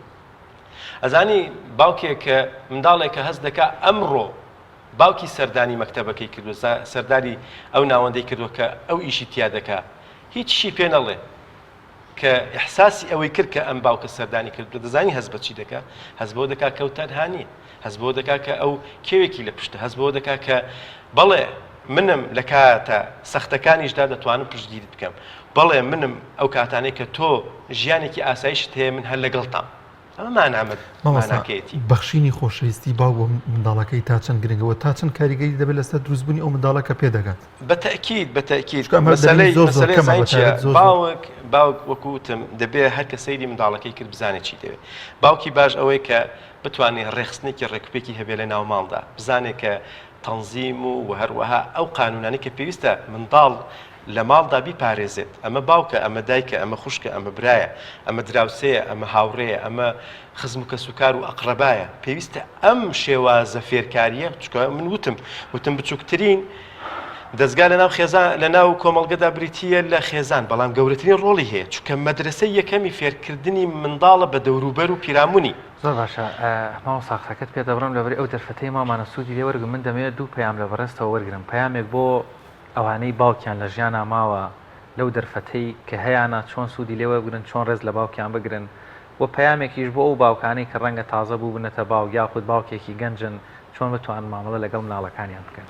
ئەزانی باوکێک کە منداڵێک کە هەست دەکا ئەمڕۆ باوکی سەردانی مەکتەبەکەی کردووە سەردانی ئەو ناوەندەی کردووە کە ئەو ئیشی تیا دەکا هیچشی پێ نەڵێ کە ئیحساسی ئەوەی کرد کە ئەم باوکە سەردانی کردووە دەزانی هەست بە چی دەکا؟ هەست بەوە دەکا کە ئەو تەنها نییە، هەست بەوە دەکا کە ئەو کێوێکی لە پشتە، هەست بەوە دەکا کە بەڵێ منم لە کاتە سەختەکانیشدا دەتوانم پشتگیریت بکەم، بەڵێ منم ئەو کاتانەی کە تۆ ژیانێکی ئاسایشت هەیە من هەر لەگەڵتام. ئەمە مانا مامۆستا ماناکەیەتی. بەخشینی خۆشەویستی باوک بۆ منداڵەکەی تا چەند گرنگە و تا چەند کاریگەری دەبێت لەسەر دروستبوونی ئەو منداڵە کە پێدەگات؟ بە تەئکید بە تەئکید چونکە ئەمە دەبینین مەسەلەی زۆر زۆر مەسەلەی کەمە زانی بە چییە تایبەت زۆر زۆر باوک باوک وەکو وتم دەبێ هەر کە سەیری منداڵەکەی کرد بزانێ چی دەوێ باوکی باش ئەوەیە کە بتوانێ ڕێکخستنێکی ڕێکوپێکی هەبێ لە ناو ماڵدا بزانێ کە تەنزیم و وە هەروەها ئەو قانوونانەی کە پێویستە منداڵ لە ماڵدا بیپارێزێت، ئەمە باوکە، ئەمە دایکە، ئەمە خوشکە، ئەمە برایە، ئەمە دراوسێیە، ئەمە هاوڕێیە، ئەمە خزم و کەسوکار و ئەقرەبایە، پێویستە ئەم شێوازە فێرکارییە، چونکە من وتم، وتم بچووکترین دەزگا لەناو خێزان، لەناو کۆمەڵگەدا بریتییە لە خێزان، بەڵام گەورەترین ڕۆڵی هەیە، چونکە مەدرەسەی یەکەمی فێرکردنی منداڵە بە دەوروبەر و پیرامونی. زۆر باشە مامۆستا قسەکەت پێ دەبڕم لەبری ئەو دەرفەتەی مامانە سوودی لێ وەرگرم من دەمەوێت دوو پەیام لە بەڕێزتەوە وەرگرم پەیامێک بۆ ئەوانەی باوکیان لە ژیانا ماوە لەو دەرفەتەی کە هەیانە چۆن سوودی لێ وەربگرن چۆن ڕێز لە باوکیان بگرن. و پەیامێکیش بۆ ئەو باوکانەی کە ڕەنگە تازە بووبنەتە باوک یاخود باوکێکی گەنجن چۆن بتوانن مامەڵە لەگەڵ مناڵەکانیان بکەن؟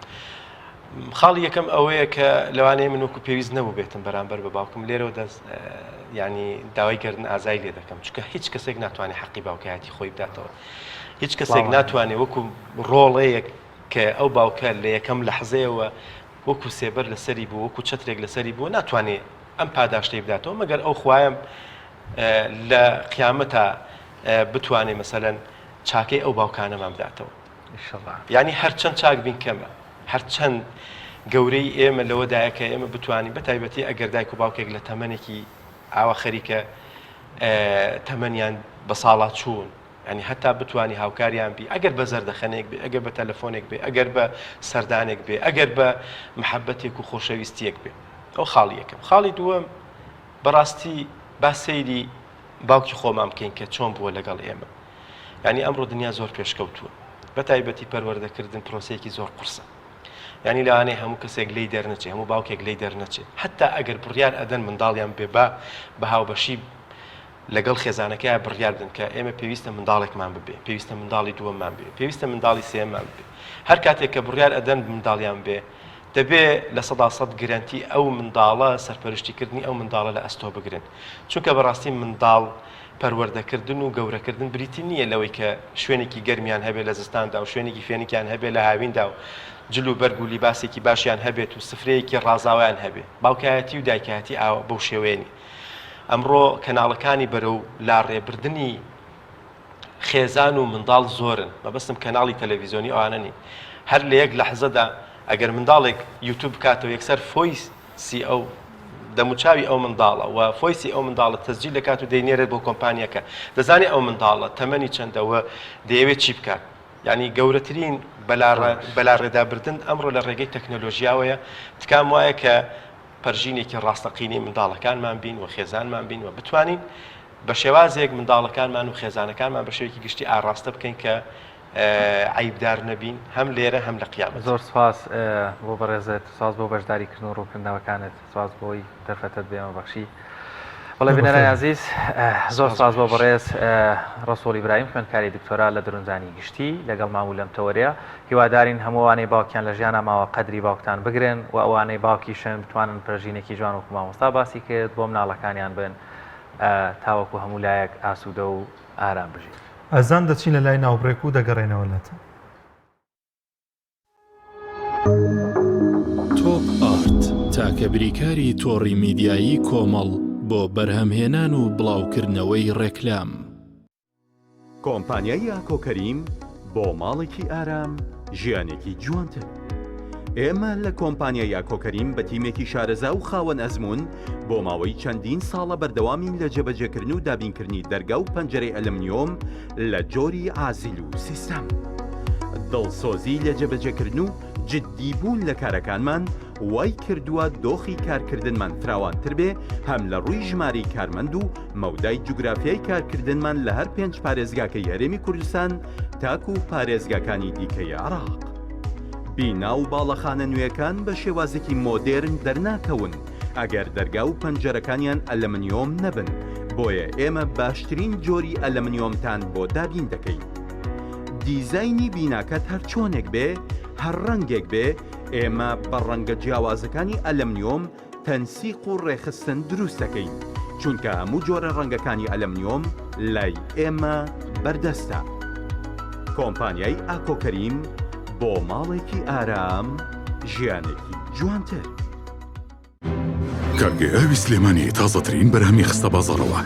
خاڵی یەکەم ئەوەیە کە لەوانەیە من وەکو پێویست نەبووبێتم بەرامبەر بە باوکم لێرەوە دەست یانی داوای گەردن ئازای لێ دەکەم چونکە هیچ کەسێک ناتوانێت حەقی باوکایەتی خۆی بداتەوە هیچ کەسێک ناتوانێت وەکو ڕۆڵەیەک کە ئەو باوکە لە یەکەم لەحزەیەوە وەکو سێبەر لەسەری بوو وەکو چەترێک لەسەری بووە ناتوانێت ئەم پاداشتەی بداتەوە مەگەر ئەو خوایە لە قیامەتا بتوانێ مەسەلەن چاکەی ئەو باوکانەمان بداتەوە یانی هەرچەند چاک بین کەمە هەرچەند گەورەی ئێمە لەوەدایە کە ئێمە بتوانین بە تایبەتی ئەگەر دایک و باوکێک لە تەمەنێکی ئاوا خەریکە تەمەنیان بە ساڵا چوون ینی هەتا بتانی هاوکاریان بی ئەگەر بە زەردەخەنێک بێ ئەگەر بە تەلەفۆنێک بێ ئەگەر بە سەردانێک بێ ئەگەر بە محەبەتێک و خۆشەویستیەک بێ ئەو خاڵی یەکەم خاڵی دووەم بەڕاستی با سەیری باوکی خۆمان بکەین کە چۆن بووە لەگەڵ ئێمە یعنی ئەمڕۆ دنیا زۆر پێشکەوتووە بە تایبەتی پەروەردەکردن پرۆسەیەکی زۆر قورسە یعنی لەوانەیە هەموو کەسێک لی دەرنەچێ هەموو باوکێک لی دەرنەچێت حتا ئەگەر بڕیار ئەدەن منداڵیان بێ با بە هاوبەشی لەگەڵ خێزانەکەیا بڕیار بدەن کە ئێمە پێویستە منداڵێکمان ببێ پێویستە منداڵی دووەممان بێ پێویستە منداڵی سێمان بێ هەر کاتێک کە بڕیار ئەدەن منداڵیان بێ دەبێ 100% گرەنتی ئەو منداڵە سەرپەرشتیکردنی ئەو منداڵە لە ئەستۆ بگرن چونکە بەڕاستی منداڵ پەروەردەکردن و گەورەکردن بریتی نییە لەوەی کە شوێنێکی گەرمیان هەبێت لە زستاندا و شوێنێکی فێنکیان هەبێت لە هاویندا و جل و بەرگ و لیباسێکی باشیان هەبێت و سفرەیەکی ڕازاوەیان هەبێت باوکایەتی و دایکایەتی ئاوا بەو شێوەیە نییە ئەمڕۆ کەناڵەکانی بەرەو لاڕێبردنی خێزان و منداڵ زۆرن مەبەستم کەناڵی تەلەڤیزیۆنی ئەوانە نین هەر لە یەک لەحزەدا ئەگەر منداڵێک یوتوب بکاتەوە یەکسەر فۆیسی ئەو دەموچاوی ئەو منداڵە و فۆیسی ئەو منداڵە تەسجیل دەکات و دەینێرێت بۆ کۆمپانیەکە دەزانێت ئەو منداڵە تەمەنی چەندە و دەیەوێت چی بکات یعنی گەورەترین بەلاڕێدابردن ئەمڕۆ لە ڕێگەی تەکنەلۆژیاوەیە تکام وایە کە پەرژینێکی ڕاستەقینەی منداڵەکانمان بین و خێزانمان بین و بتوانین بە شێوازێک منداڵەکانمان و خێزانەکانمان بە شێوەیەکی گشتی ئاڕاستە بکەین کە عەیبدار نەبین هەم لێرە هەم لە قیامەت. زۆر سوپاس بۆ بەڕێزت، سوپاس بۆ بەشداریکردن و ڕوونکردنەوەکانت، سوپاس بۆی دەرفەتەت بە ئێمە بەخشی. بەڵێ بینەرانی ئازیز زۆر سوپاس بۆ بەڕێز ڕەسوڵ ئیبراهیم خوێندکاری دکتۆرا لە دەروونزانی گشتی لەگەڵمان بوو لەم تەوەرەیە. هیوادارین هەموو ئەوانەی باوکیان لە ژیانا ماوە قەدری باوکتان بگرن و ئەوانەی باوکیشن بتوانن پەرژینێکی جوان وەکو مامۆستا باسی کرد بۆ مناڵەکانیان بن تاوەکو هەموو لایەک ئاسوودە و ئارام بژین. ئەزان دەچینە لای ناوبڕێک و دەگەڕێینەوە لاتان. تۆپ ئارت تاکە بریکاری تۆڕی میدیایی کۆمەڵ بۆ بەرهەمهێنان و بڵاوکردنەوەی ڕێکلام. کۆمپانیای ئاکۆ کەریم بۆ ماڵێکی ئارام ژیانێکی جوانتر. ئێمە لە کۆمپانیای ئاکۆ کەریم بە تیمێکی شارەزا و خاوەن ئەزموون بۆ ماوەی چەندین ساڵە بەردەوامین لە جێبەجێکردن و دابینکردنی دەرگا و پەنجەرەی ئەلمنیۆم لە جۆری عازیل و سیستەم. دڵسۆزی لە جێبەجێکردن و جددی بوون لە کارەکانمان وای کردووە دۆخی کارکردنمان فراوانتر بێ هەم لە ڕووی ژمارەی کارمەند و مەودای جوگرافیای کارکردنمان لە هەر پێنج پارێزگاکەی هەرێمی کوردستان تاکو پارێزگاکانی دیکەی عێراق. بینا و باڵەخانە نوێکان بە شێوازێکی مۆدێرن دەرناکەون ئەگەر دەرگا و پەنجەرەکانیان ئەلەمنیۆم نەبن، بۆیە ئێمە باشترین جۆری ئەلەمنیۆمتان بۆ دابین دەکەین. دیزاینی بیناکەت هەر چۆنێک بێ، هەر ڕەنگێک بێ، ئێمە بە ڕەنگە جیاوازەکانی ئەلەمنیۆم تەنسیق و ڕێکخستن دروست دەکەین، چونکە هەموو جۆرە ڕەنگەکانی ئەلەمنیۆم لای ئێمە بەردەستە. کۆمپانیای ئاکۆ کەریم بۆ ماڵێکی ئارام ژیانێکی جوانتر. کارگەی ئاوی سلێمانی تازەترین بەرهەمی خستە بازاڕەوە.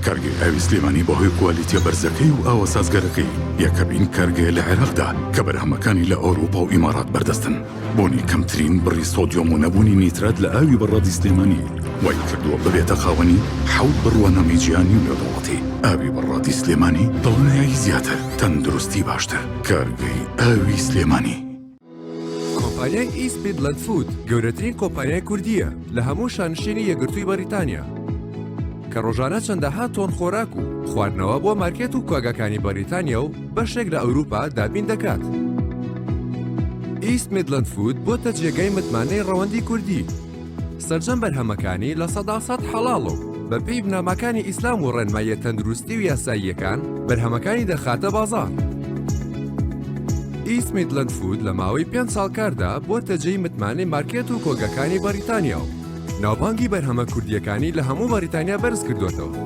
کارگەی ئاوی سلێمانی بەهۆی کوالیتیە بەرزەکەی و ئاوە سازگارەکەی یەکەمین کارگەیە لە عێراقدا کە بەرهەمەکانی لە ئەوروپا و ئیمارات بەردەستن. بۆنی کەمترین بڕی سۆدیۆم و نەبوونی نیترات لە ئاوی بەڕادی سلێمانی وای کردووە ببێتە خاوەنی حەوت بڕوانامەی جیهانی و نێودەوڵەتی. ئاوی بەڕادی سلێمانی دڵنیایی زیاتر، تەندروستی باشتر. کارگەی ئاوی سلێمانی. کۆمپانیای ئیست میدلەند فود گەورەترین کۆمپانیای کوردییە لە هەموو شانشینی یەکگرتووی بەریتانیا کە ڕۆژانە چەندەها تۆن خۆراک و خواردنەوە بۆ مارکێت و کۆگاکانی بەریتانیا و بەشێک لە ئەوروپا دابین دەکات. ئیست میدلەند فود بۆتە جێگای متمانەی ڕەوەندی کوردی. سەرجەم بەرهەمەکانی 100% حەڵاڵە و. بە پێی بنەماکانی ئیسلام و ڕێنماییە تەندروستی و یاساییەکان بەرهەمەکانی دەخاتە بازاڕ. ئیست میدلەند فود لە ماوەی پێنج ساڵ کاردا بۆتە جێی متمانەی مارکێت و کۆگاکانی بەریتانیا و ناوبانگی بەرهەمە کوردییەکانی لە هەموو بەریتانیا بەرز کردۆتەوە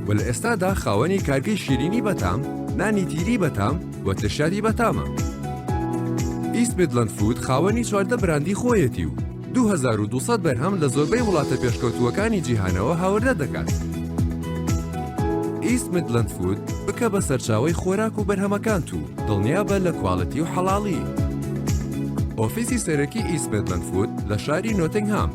و لە ئێستادا خاوەنی کارگەی شیرینی بەتام، نانی تیری بەتام و ترشیاتی بەتامە. ئیست میدلەند فود خاوەنی 14 براندی خۆیەتی و 2200 بەرهەم لە زۆربەی وڵاتە پێشکەوتووەکانی جیهانەوە هاوردە دەکات. ئیست میدلەند فود بکە بە سەرچاوەی خۆراک و بەرهەمەکانت و دڵنیابە لە quality و حەڵاڵی. ئۆفیسی سەرەکی ئیست میدلەند فود لە شاری نۆتنگهام.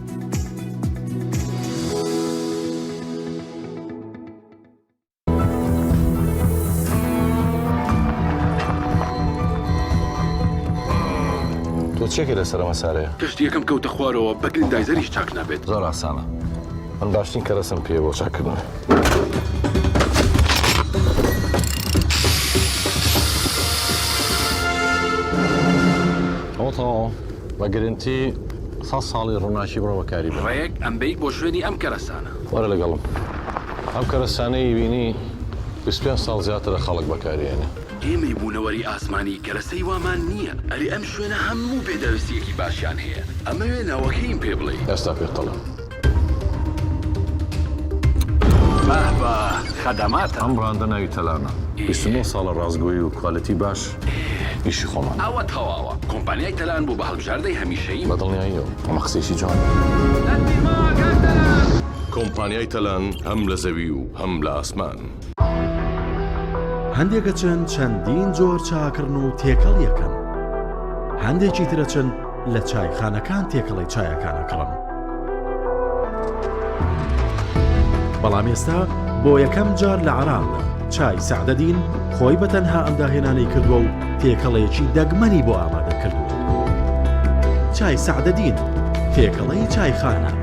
تۆ چێکە لەسەر ئەمە سارەیە؟ کەشتیەکەم کەوتە خوارەوە بە گرندایزەریش چاک نابێت. زۆر ئاسانە من باشترین کەرەسەم پێیە بۆ چاککردنەوەی. ئەوە تەواوە بە گرنتی سەد ساڵی ڕووناکی بڕۆ بەکاری بێنە. ڕێک ئەمبەی بۆ شوێنی ئەم کەرەسانە. وەرە لەگەڵم. ئەم کەرەسانەی بینی 25 ساڵ زیاترە خەڵک بەکاری ئێنێ. ئێمەی بوونەوەری ئاسمانی کەرەسەی وامان نییە. ئەرێ ئەم شوێنە هەموو پێداویستییەکی باشیان هەیە. ئەمەوێ ناوەکەیم پێ بڵێی. ئێستا پێت دەڵێم. بەه بە خەدەماتە. ئەم بڕاندە ناوی تەلانە. 29 ساڵە ڕاستگۆیی و quality باش ئیشی خۆمانە. ئەوە تەواوە. کۆمپانیای تەلان بوو بە هەڵبژاردەی هەمیشەییم. بە دڵنیاییەوە ئەمە قسەیەکی جوانە. کۆمپانیای تەلان هەم لە زەوی و هەم لە ئاسمان. هەندێک ئەچن چەندین جۆر چا ئەکڕن و تێکەڵی ئەکەن، هەندێکی تر ئەچن لە چایخانەکان تێکەڵەی چایەکان ئەکڕن. بەڵام ئێستا بۆ یەکەم جار لە عێراقدا چای سەعدەدین خۆی بە تەنها ئەم داهێنانەی کردووە و تێکەڵەیەکی دەگمەنی بۆ ئامادە کردووە. چای سەعدەدین تێکەڵەی چایخانە،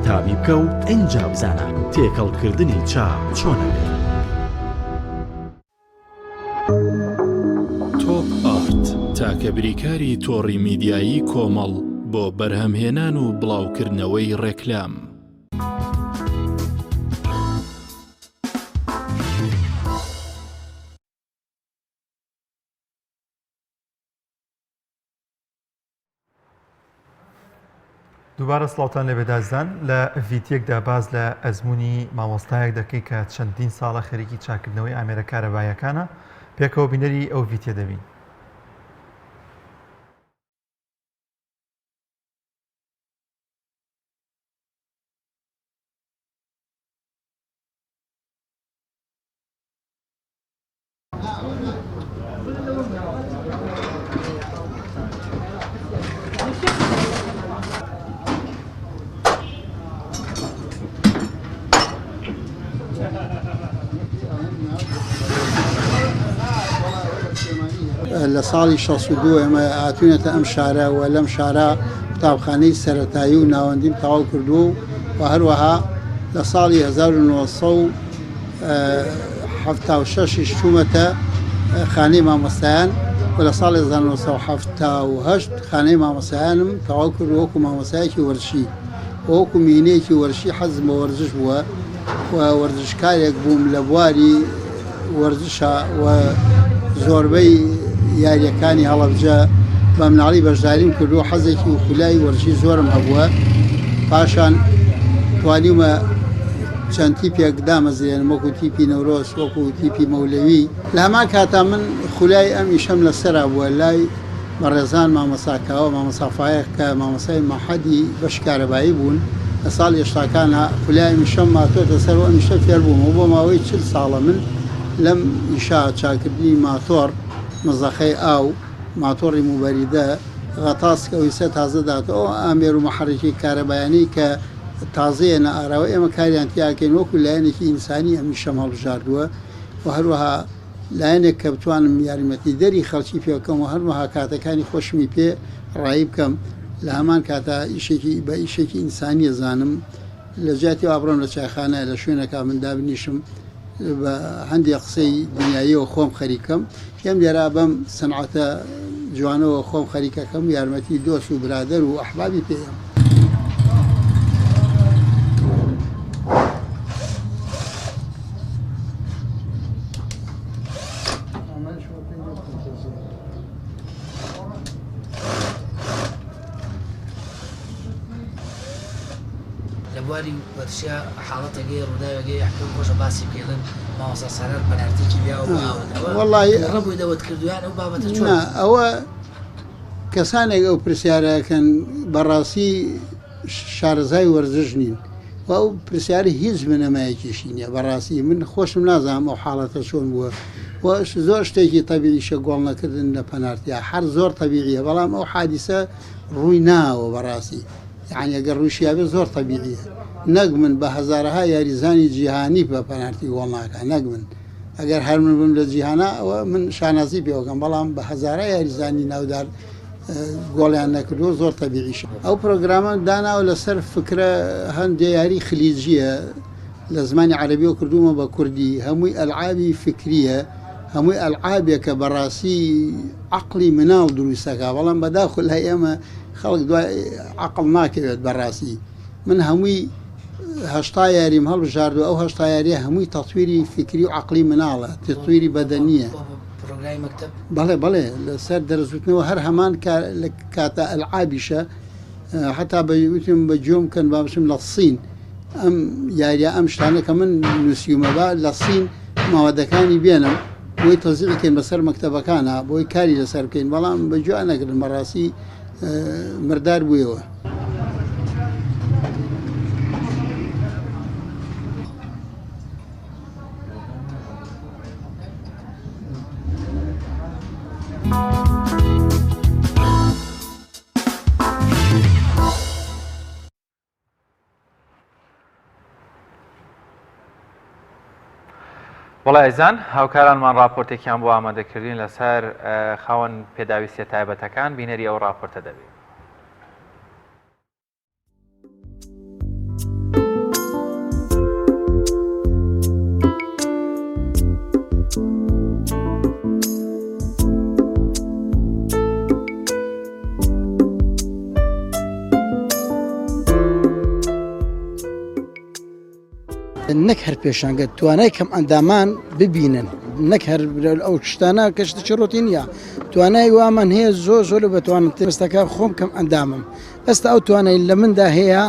تامی بکە و ئینجا بزانە تێکەڵکردنی چا چۆن ئەبێت. تۆپ ئارت تاکە بریکاری تۆڕی میدیایی کۆمەڵ بۆ بەرهەمهێنان و بڵاوکردنەوەی ڕێکلام. دووبارە سڵاوتان لێبێت ئازیزان لە ڤیتیەکدا باس لە ئەزمموی مامۆستایەک دەکەی کە چەندین ساڵە خەریکی چاکردنەوەی ئامێرە کارەبایەکانە پێکەوە بینەری ئەو ڤیتیە دەبین. لە ساڵی 62 ئێمە هاتوینەتە ئەم شارە و لەم شارە قوتابخانەی سەتایی و ناوەندیم تەواو کردووە و هەروەها لە ساڵی 1900 76 یش چوومەتە خانەی مامۆستایان و لە ساڵی 1970 خانەی مامۆستایانم تەواو کرد وەکو مامۆستایەکی وەرزشی و وەکو مینەیەکی وەرزشی حەزم بە وەرزش بووە و وەرزشکارێک بووم لە بواری وەرزشا و زۆربەی یاریەکانی هەڵەبجە بە مناڵی بەشداریم کردو حەزێکی و خولای وەرزشی زۆرم هەبووە پاشان توانیومە چەند تیپێک دامەزرێنم وەکو تیپی نەورۆز وەکو تیپی مەولەوی لە هەمان کاتا من خولای ئەم ئیشەم لەسەرا بووە لای بەڕێزان مامۆستا کاوە مامۆستا فایەق کە مامۆستای مەعهەدی بەشی کارەبایی بوون لە ساڵی هەشتاکانا خولای ئەم ئیشەم ماتۆتە سەر و ئەم ئیشە فێر بووم و بۆ ماوەی 40 ساڵە من لەم ئیشە چاکردنی ماتۆڕ مزەخەی ئاو ماتۆڕی موبەریدە غەتاس کە ئەویسە تازە داتەوە ئەو ئامێر و محەرکی کارەبایانەی کە تازەیەنە ئاراوە ئێمە کاریان تیاکەین وەکو لایەنێکی ئینسانی ئەم ئیشەم هەڵبژاردووە و هەروەها لایەنێک کە بتوانم یارمەتیدەری خەڵکی پێ بکەم و هەروەها کاتەکانی خۆشمی پێ ڕایی بکەم لە هەمان کاتا ئیشێکی بە ئیشێکی ئینسانیە زانم لە جیاتی وا بڕۆم لە چایخانە لە شوێنەکە من دابنیشم بە هەندێک قسەی دنیاییەوە خۆم خەریکەم یەم لێرا بەم سنعەتە جوانەوە خۆم خەریکەکەم یارمەتی دۆست و برادەر و ئەحبابی پێ یەم. لە بواری وەرزشیا حاڵەتێک هەیە ڕووداوێک هەیە پێم خۆشە باسی بکەی ئەڵێن مامۆستا سالار پەنارتێکی لیاوە بۆ ئاوت ئەوە وەڵی تووڕە بووی لەوەت کردووە یان ئەو بابەتە چۆن نا ئەوە کەسانێک ئەو پرسیارە ئەکەن بەڕاستی شارەزای وەرزش نین و ئەو پرسیارە هیچ بنەمایەکیشی نییە بەڕاستی من خۆشم نازانم ئەو حاڵەتە چۆن بووە و زۆر شتێکی تەبیعیشە گۆڵ نەکردن لە پەنارتیا هەر زۆر تەبیعیە بەڵام ئەو حادیسە ڕووی ناوە بەڕاستی یانی ئەگەر ڕوویشیابێ زۆر تەبیعیە نەک من بە هەزارەها یاریزانی جیهانی بە پەنارتی گۆڵ ناکا نەک من ئەگەر هەر من بم لە جیهانا ئەوە من شانازی پێوەکەم بەڵام بە هەزارە یاریزانی ناودار گۆڵیان نەکردووە زۆر تەبیعیشە ئەو پرۆگرامە داناوە لەسەر فکرە هەندێ یاری خلیجیە لە زمانی عەرەبیەوە کردوومە بە کوردی هەمووی ئەلعابی فکریە هەمووی ئەلعابێکە بەڕاستی عەقڵی مناڵ دروستەکە بەڵام بەداخۆ لای ئێمە خەڵک دوای عەقڵ ناکەوێت بەڕاستی من هەمووی 80 یاریم هەڵبژاردو ئەو 80 یاریە هەمووی تەتویری فکری و عەقڵی مناڵە تەتویری بەدەنیە بەڵێ بەڵێ لەسەر دەرزوتنەوە هەر هەمان لە کاتە ئەلعابیشە حتا بە وتم بە گوێم کەن با بچم لە سین ئەم یاریە ئەم شتانە کە من نووسیومە با لە سین ماوەدەکانی بێنم بۆی تەزیعی کەین بەسەر مەکتەبەکانە بۆی کاری لەسەر بکەین بەڵام بە گوێ نەکردن بەڕاستی مردار بوویەوە. وەڵا ئەزان هاوکارانمان راپۆرتێکیان بۆ ئامادەکردین لەسەر خاوەن پێداویستیە تایبەتەکان بینەری ئەو راپۆرتە دەبێت. نەک هەر پێشانگە توانای کەم ئەندامان ببینن نەک هەر ئەو شتانە کە شتێکی ڕۆتی نییە توانای وامان هەیە زۆر زۆر بەتوانتر ئێستاکە خۆم کەم ئەندامم ئێستا ئەو توانای لە مندا هەیە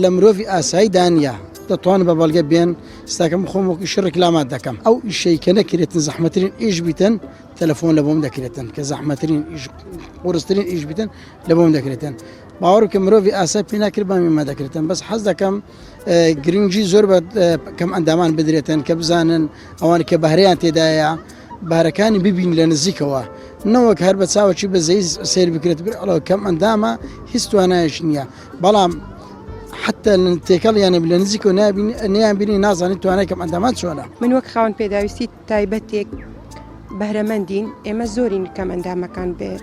لە مرۆڤی ئاسایی دانە دەتوان بە بەڵگە بێن ستاکەم خۆم وەک ئیشی ڕیکلامات دەکەم ئەو ئیشەی کە نەکرێتن زەحمەترین ئیش بیتن تەلەفۆن لە بۆم دەکرێتن کە زەحمەترین ئیش قورسترین ئیش بیتن لە بۆم دەکرێتن باوەڕ کە مرۆڤی ئاسای پێ ناکرێت بە میمە دەکرێتن بەس حەز دەکەم گرنگی زۆر بە کەم ئەندامان بدرێتن کە بزانن ئەوان کە بەهرەیان تێدایە بارەکانی ببین لە نزیکەوە نەوەک هەر بە چاوەکی بەزەی سێر بکرێت بر کەم ئەندامە هیچ توانایش نییە بەڵام حتا تێکەڵیانە لە نزیکەوە نیان بینی نازانانی توانای کەم ئەندامان چۆنە. من وەک خاوەن پێداویستی تایبەتێک بەهرەمەندین ئێمە زۆرین کەم ئەندامەکان بێ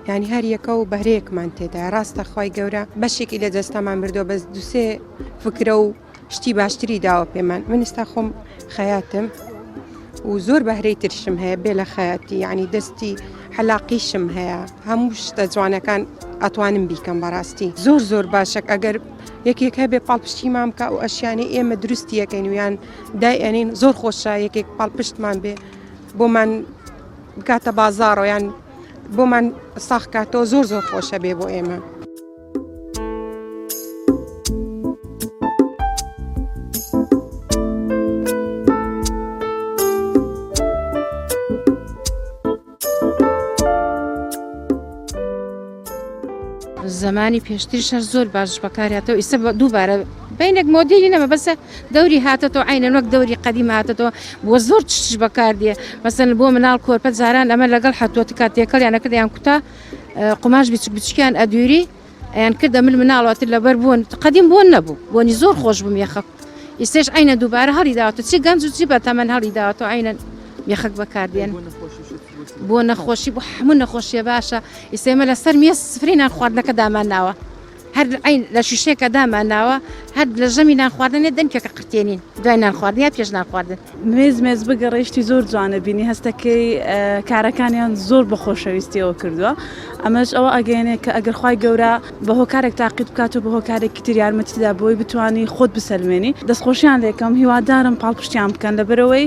یانی هەر یەکە و بەهرەیەکمان تێدایە ڕاستە خوای گەورە بەشێکی لە جەستەمان بردووە بەس دوسێ فکرە و شتی باشتری داوە پێمان من ئستا خۆم خەیاتم و زۆر بەهرەی ترشم هەیە بێ لە خەیاتی یعنی دەستی حەلاقیشم هەیە هەموو شتە جوانەکان ئەتوانم بیکەم بەڕاستی زۆر زۆر باشە ئەگەر یەکێک هەبێ پاڵپشتیمان بکە و ئەشیانەی ئێمە دروستی یەکەین ویان دای ئەنین زۆر خۆشە یەکێک پاڵپشتمان بێ بۆمان بکاتە بازاڕەوە یان بۆمان ساخ کاتەوە زۆر زۆر خۆشە بێ بۆ ئێمە. زمانی پێشتریش هەر زۆر باش بەکارهاتەوە ئیستا دووبارە بینێک مۆدیلی نەمە بەسە دەوری هاتەتەوە عینەن وەک دەوری قەدیم هاتەتەوە بۆ زۆر تشتش بەکاردێ مەسەن بۆ مناڵ کۆرپە جاران ئەمە لەگەڵ حەتوەتکە تێکەڵیان نەکرد یان کوتا قوماش بچک بچکیان ئەدووری ئەیان کردە مل مناڵەوەتر لەبەر بۆن قەدیم بۆن نەبوو بۆنی زۆر خۆش بوو مێخەک ئیستێش عینە دووبارە هەڵی داوەتە چی گەنج و چی بە تەمەن هەڵی داوەتەوە عینە مێخەک بەکاردێن بۆ نەخۆشی بۆ هەموو نەخۆشیە باشە ئیستا ئێمە لەسەر مێز سفرەی نان خواردنەکە دامان ناوە هەر عین لە شوشەیەکە دامان ناوە هەر لە ژەمی نان خواردن دەنکێکە قرتێنین دوای نان خواردن یا پێش نان خواردن. مێز مێز بگەڕێ شتی زۆر جوانە بینی هەستەکەی کارەکانیان زۆر بە خۆشەویستیەوە کردووە ئەمەش ئەوە ئەگەیەنێ کە ئەگەر خوای گەورە بە هۆکارێک تاقیت بکات و بە هۆکارێکی تر یارمەتیدا بۆی بتانی خۆت بسەلمێنی دەستخۆشیان لێکەم هیوادارم پاڵپشتیان بکەن لەبەرەوەی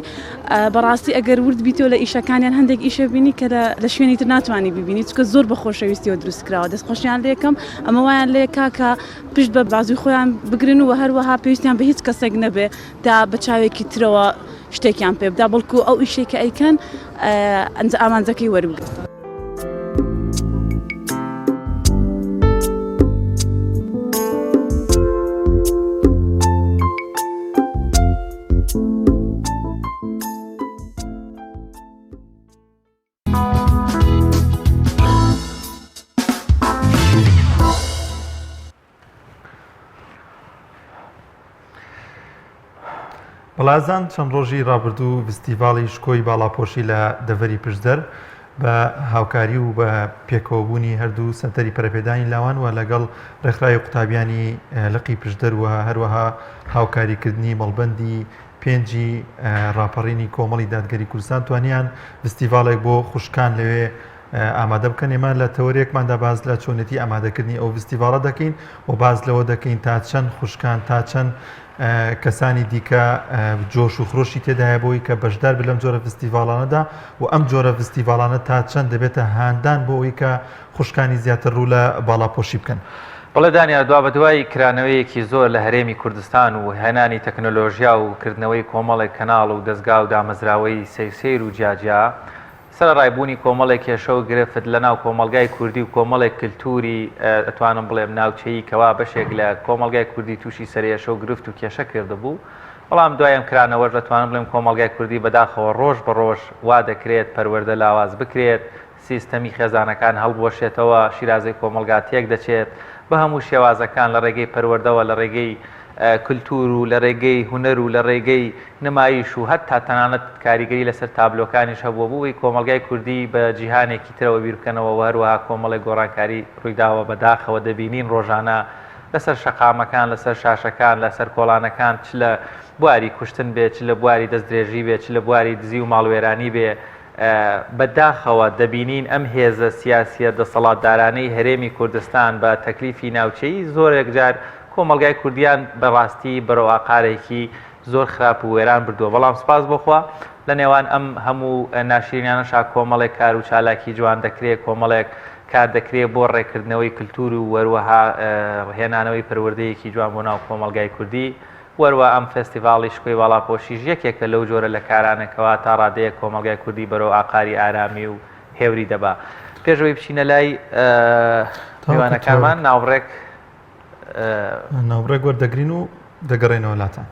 بەڕاستی ئەگەر ورد بیتەوە لە ئیشەکانیان هەندێک ئیشە بینی کە لە شوێنی تر ناتوانانی ببینی چونکە زۆر بە خۆشەویستیەوە دروست کراوە دەستخۆشیان لێکەم ئەمە وایان لێ. ئەکا کە پشت بە بازووی خۆیان بگرن و هەروەها پێویستیان بە هیچ کەسێک نەبێ تا بە چاوێکی ترەوە شتێکیان پێ بدا بەڵکو ئەو ئیشەی کە ئەیکەن ئامانجەکەی وەربگرن. بەڵازان چەند ڕۆژی ڕابردوو ڤستیڤاڵی شکۆی باڵاپۆشی لە دەڤەری پشدەر بە هاوکاری و بە پێکەوەبوونی هەردوو سەنتەری پەرەپێدانی لاوان و لەگەڵ ڕێکخراوی قوتابیانی لقی پشدەر و هەروەها هاوکاریکردنی مەڵبەندی پێنجی ڕاپەڕینی کۆمەڵی دادگەری کوردستان توانیان ڤستیڤاڵێک بۆ خوشکان لەوێ ئامادە بکەن ئێمە لە تەوەرێکماندا باس لە چۆنێتی ئامادەکردنی ئەو ڤستیڤاڵە دەکەین و باس لەوە دەکەین تا چەند خوشکان تا چەند کەسانی دیکە جۆش و خرۆشی تێدایە بۆی کە بەشدار بن لەم جۆرە ڤستیڤاڵانەدا و ئەم جۆرە ڤستیڤاڵانە تا چەند دەبێتە هاندان بۆ ئەوەی کە خوشکانی زیاتر ڕوو لە باڵاپۆشی بکەن. بەڵێ دانیار، دوابەدوای کرانەوەیەکی زۆر لە هەرێمی کوردستان و هێنانی تەکنەلۆژیا و کردنەوەی کۆمەڵێک کەناڵ و دەزگا و دامەزراوەی سەیر سەیر و جیاجیا، سەرەڕای بوونی کۆمەڵێک کێشە و گرفت لەناو کۆمەڵگای کوردی و کۆمەڵێک کلتوری ئەتوانم بڵێم ناوچەیی کەوا بەشێک لە کۆمەڵگای کوردی تووشی سەرئێشە و گرفت و کێشە کردبوو، بەڵام دوای ئەم کرانەوەش ئەتوانم بڵێم کۆمەڵگای کوردی بەداخەوە ڕۆژ بە ڕۆژ وا دەکرێت پەروەردە لاواز بکرێت، سیستەمی خێزانەکان هەڵبوەشێتەوە، شیرازەی کۆمەڵگا تێکدەچێت، بە هەموو شێوازەکان لە ڕێگەی پەروەردەوە، لە ڕێگەی کلتور و لە ڕێگەی هونەر و لە ڕێگەی نمایش و هەتا تەنانەت کاریگەری لەسەر تابلۆکانیش هەبووە بۆ ئەوەی کۆمەڵگای کوردی بە جیهانێکی ترەوە بیر بکەنەوە و هەروەها کۆمەڵێک گۆڕانکاری ڕوویداوە بەداخەوە دەبینین ڕۆژانە لەسەر شەقامەکان لەسەر شاشەکان لەسەر کۆڵانەکان چ لە بواری کوشتن بێ چ لە بواری دەستدرێژی بێ چ لە بواری دزی و ماڵوێرانی بێ بە داخەوە دەبینین ئەم هێزە سیاسیە دەسەڵاتدارانەی هەرێمی کوردستان بە تەکلیفی ناوچەیی زۆرێک جار کۆمەڵگای کوردیان بە ڕاستی بەرەو ئاقارێکی زۆر خراپ و وێران بردووە بەڵام سپاس بۆ خوا لە نێوان ئەم هەموو ناشرینانەشا کۆمەڵێک کار و چالاکی جوان دەکرێ کۆمەڵێک کار دەکرێ بۆ ڕێکردنەوەی کلتور و وەروەها هێنانەوەی پەروەردەیەکی جوان بۆ ناو کۆمەڵگای کوردی وەروا ئەم فێستیڤاڵی شکۆی باڵاپۆشیش یەکێکە لەو جۆرە لە کارانە کەوا تا ڕادەیەک کۆمەڵگای کوردی بەرەو ئاقاری ئارامی و هێوری دەبا. پێش ئەوەی بچینە لای میوانەکانمان ناوبڕێک ناوبڕێک وەردەگرین و دەگەڕێنەوە لاتان.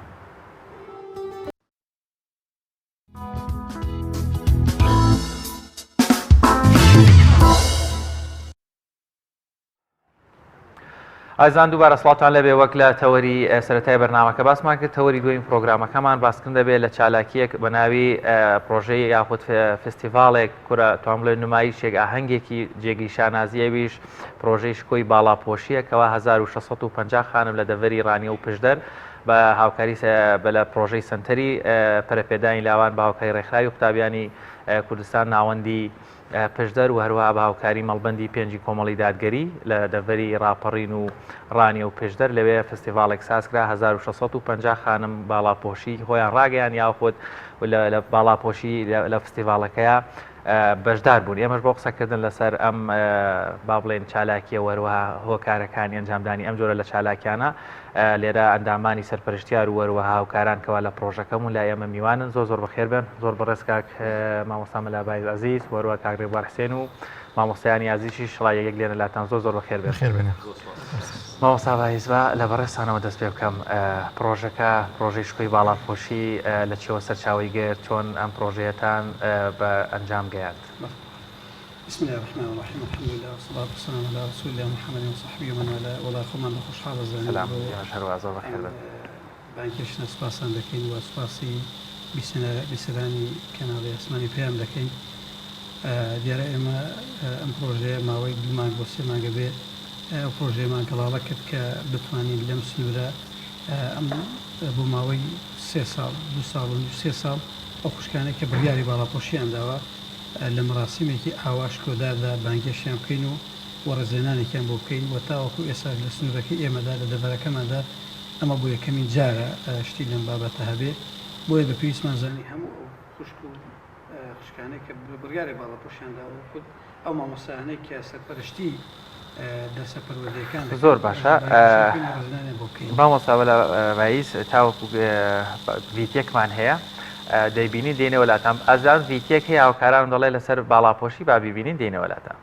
ئازیزان دووبارە سڵاوتان لێبێ وەک لە تەوەری سەرەتای بەرنامەکە باسمان کرد تەوەری دووەمی پرۆگرامەکەمان باسکردن دەبێت لە چالاکیەک بە ناوی پرۆژەی یاخود فستیڤالێک کورە توان بڵێ نمایشێک ئاهەنگێکی جێگەی شانازی ئەویش پرۆژەی شکۆی باڵاپۆشیە کەوا 1650 خانم لە دەڤەری ڕانیە و پشدەر بە هاوکاری بە لە پرۆژەی سەنتەری پەرەپێدانی لاوان بە هاوکاری ڕێکخراوی قوتابیانی کوردستان ناوەندی پشدەر و هەروەها بە هاوکاری مەڵبەندی پێنجی کۆمەڵی دادگەری لە دەڤەری ڕاپەڕین و ڕانیە و پشدەر لەوێ فستیڤاڵێک سازکرا 1650 خانم باڵاپۆشی خۆیان ڕاگەیان یاخود لە باڵاپۆشی لە فستیڤاڵەکەیا بەشدار بوون ئێمەش بۆ قسەکردن لەسەر ئەم با بڵێن چالاکیە وەروەها هۆکارەکانی ئەنجامدانی ئەم جۆرە لە چالاکیانە لێرە ئەندامانی سەرپەرشتیار و وەروەها هاوکاران کەوا لە پڕۆژەکەمون لای ئێمە میوانن زۆر زۆر بەخێر بێن زۆر بەڕێز کاک مامۆستا مەلا بایز عەزیز وەروە کاک ڕێبوار حسێن و مامۆستایانی ئازیزیش ڕای یەک لێنە لاتان زۆر زۆر بەخێر بێن بەخێر بێن. مامۆستا بایز با لە بەڕێزتانەوە دەست پێ بکەم پڕۆژەکە پڕۆژەی شکۆی باڵاپۆشی لە چیەوە سەرچاوەی گرت چۆن ئەم پڕۆژەیەتان بە ئەنجام گەیاند؟ بسم اللە الرحمن الرحیم الحمد للە والصلاة والسلام علی رسول اللە محمد وصحبه ومن والاه وەڵا خۆمان بە خۆشحاڵ ئەزانین سلام بۆ ئێمەش هەروا زۆر بەخێر ئەم بێن. بانگهێشتنە سوپاستان دەکەین و سوپاسی بیسەرانی کەناڵی ئاسمانی پەیام دەکەین دیارە ئێمە ئەم پڕۆژەیە ماوەی دوو مانگ بۆ سێ مانگە بێ ئەو پڕۆژەیەمان گەڵاڵە کرد کە بتوانین لەم سنوورە ئەم بۆ ماوەی سێ ساڵ دوو ساڵ و نیو سێ ساڵ ئەو خوشکانەی کە بڕیاری باڵاپۆشیان داوە لە مەراسیمێکی ئاوا شکۆداردا بانگهێشتیان بکەین و و ڕێزلێنانێکیان بۆ بکەین و تاوەکو ئێستاش لە سنوورەکەی ئێمەدا لە دەڤەرەکەماندا ئەمە بۆ یەکەمین جارە شتی لەم بابەتە هەبێ بۆیە بە پێویستمان زانی هەموو ئەو خوشک و خوشکانەی کە بڕیاری باڵاپۆشیان داوە و خود ئەو مامۆستایانەی کە سەرپەرشتی. دەرسە پەروەردەیەکان دەکەن. زۆر باشە ڕێزلێنانیان بۆ بکەین. مامۆستا وەلا بایز تاوەکو ڤیتێکمان هەیە دەیبینین دێینەوە لاتان ئازان ڤیتێک هەیە هاوکارانم دەڵێ لەسەر باڵاپۆشی با بیبینین دێینەوە لاتان.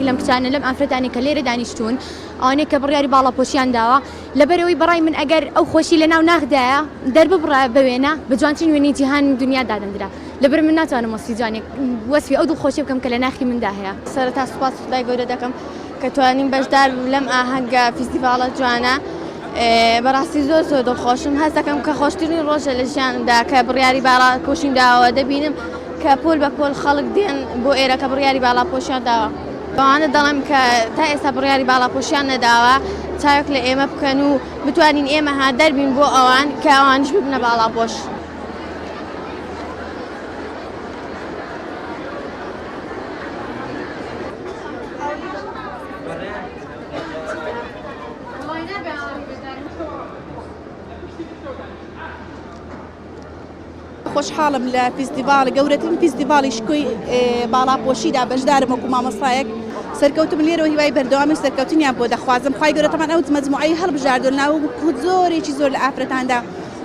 لەم کچانە لەم ئافرەتانی کە لێرە دانیشتوون ئەوانەی کە بڕیاری باڵاپۆشیان داوە لەبەرئەوەی بەڕای من ئەگەر ئەو خۆشی لەناو ناخدایە دەرببڕە بە وێنە بە جوانترین وێنەی جیهان دنیا دادەندرا لەبەر من ناتوانم وەسفی جوانێک وەسفی ئەو دڵخۆشیە بکەم کە لە ناخی مندا هەیە. سەرەتا سوپاسی خودای گەورە دەکەم کە توانیم بەشدار بم لەم ئاهەنگە فیستیڤاڵە جوانە بەڕاستی زۆر زۆر دڵخۆشم هەست دەکەم کە خۆشترین ڕۆژە لە ژیانمدا کە بڕیاری باڵا پۆشیم داوە دەبینم کە پۆل بە پۆل خەڵک دێن بۆ ئێرە کە بڕیاری باڵا پۆشیان داوە. بەوانە دەڵێم کە تا ئێستا بڕیاری باڵاپۆشیان نەداوە چاوێک لە ئێمە بکەن و بتوانین ئێمە هاندەر بین بۆ ئەوان کە ئەوانیش ببنە باڵاپۆش. خۆشحاڵم لە فیستیڤاڵ گەورەترین فیستیڤاڵی شکۆی باڵاپۆشیدا بەشدارم وەکو مامۆستایەک سەرکەوتم لێرەوە هیوای بەردەوامی و سەرکەوتنیان بۆ دەخوازم خوای گەورە تەمان ئەو مەجموعەی هەڵبژاردووە لەناو زۆرێکی زۆر لە ئافرەتاندا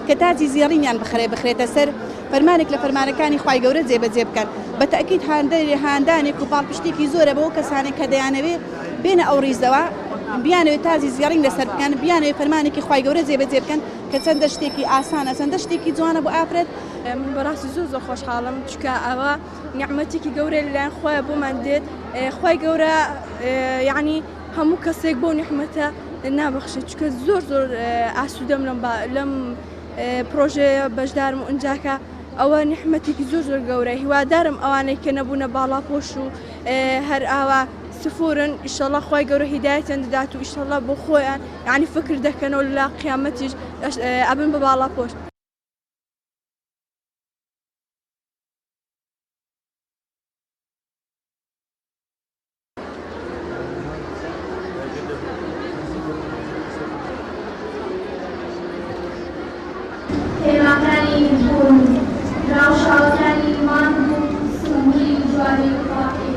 کە تاجی زێڕینیان بخرێ بخرێتە سەر فەرمانێک لە فەرمانەکانی خوای گەورە جێبەجێ بکەن بە تەئکید هاندەری هاندانێک و پاڵپشتێکی زۆرە بۆ کەسانێک کە دەیانەوێ بێنە ئەو ڕیزەوە بیانەوێت تاجی زێڕین لەسەر بکەن بیانەوێ فەرمانێکی خوای گەورە جێبەجێ بکەن کە چەندە شتێکی ئاسانە چەندە شتێکی جوانە بۆ ئافرەت. من بەڕاستی زۆر زۆر خۆشحاڵم چونکە ئەوە نیعمەتێکی گەورەیە لەلایەن خوایە بۆمان دێت خوای گەورە یعنی هەموو کەسێک بۆ نیعمەتە نابەخشێت چونکە زۆر زۆر ئاسوودەم لەم لەم پرۆژەیە بەشدارم و ئینجاکە ئەوە نیعمەتێکی زۆر زۆر گەورە هیوادارم ئەوانەی کە نەبوونە باڵاپۆش و هەر ئاوا سفورن ئیشەڵا خوای گەورە هیدایەتیان دەدات و ئیشەڵا بۆ خۆیان یانی فکر دەکەنەوە لە قیامەتیش ئەبن بە باڵاپۆش. هێماکانی بوون، ڕاوشاوەکانی مانگ و سمبولی جوانی و پاکی.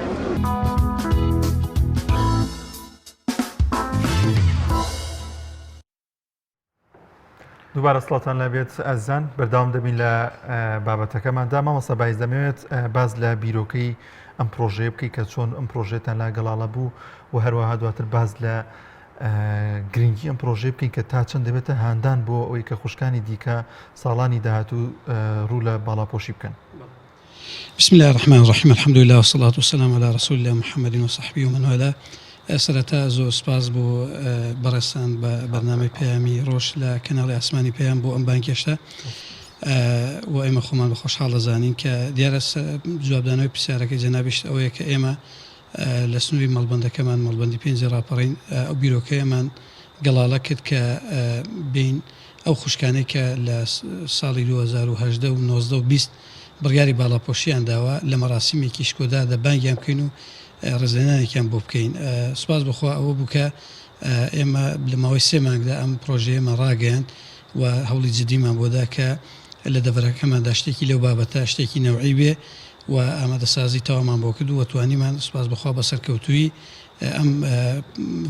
دووبارە سڵاتان لابێت ئازان بەردەوام دەبین لە بابەتەکەماندا مامۆستا بایز دەمەوێت باز لە بیرۆکەی ئەم پرۆژەیە بکەیت کە چۆن ئەم پرۆژێتان لا گەڵاڵە بوو و هەروەها دواتر باز لە گرنگی ئەم پرۆژەیە بکەین کە تا چەند دەبێتە هاندان بۆ ئەوەی کە خوشکانی دیکە ساڵانی داهاتوو ڕوو لە باڵاپۆشی بکەن. بسم اللە الرحمن الرحیم الحمد للە والصلاة والسلام علی رسول اللە محمد وصحبه ومن والاه سەرەتا زۆر سپاس بۆ بەڕێزتان بە بەرنامەی پەیامی ڕۆژ لە کەناڵی ئاسمانی پەیام بۆ ئەم بانگهێشتە و ئێمە خۆمان بە خۆشحاڵ دەزانین کە دیارە جوابدانەوەی پرسیارەکەی جەنابیشت ئەوەیە کە ئێمە لە سنووری مەڵبەندەکەمان، مەڵبەندی پێنجی ڕاپەڕین، ئەو بیرۆکەیەمان گەڵاڵە کرد کە بێین ئەو خوشکانەی کە لە ساڵی 2018 و 19 و 20 بڕیاری باڵاپۆشییان داوە لە مەراسیمێکی شکۆداردا بانگیان بکەین و ڕێزلێنانێکیان بۆ بکەین. سوپاس بۆ خوا ئەوە بوو کە ئێمە لە ماوەی سێ مانگدا ئەم پڕۆژەیەمان ڕاگەیاند و هەوڵی جدیمان بۆ دا کە لە دەڤەرەکەماندا شتێکی لەو بابەتە شتێکی نەوعی بێ و ئامادەسازی تەواومان بۆ کرد و توانیمان سوپاس بۆ خوا بە سەرکەوتوویی ئەم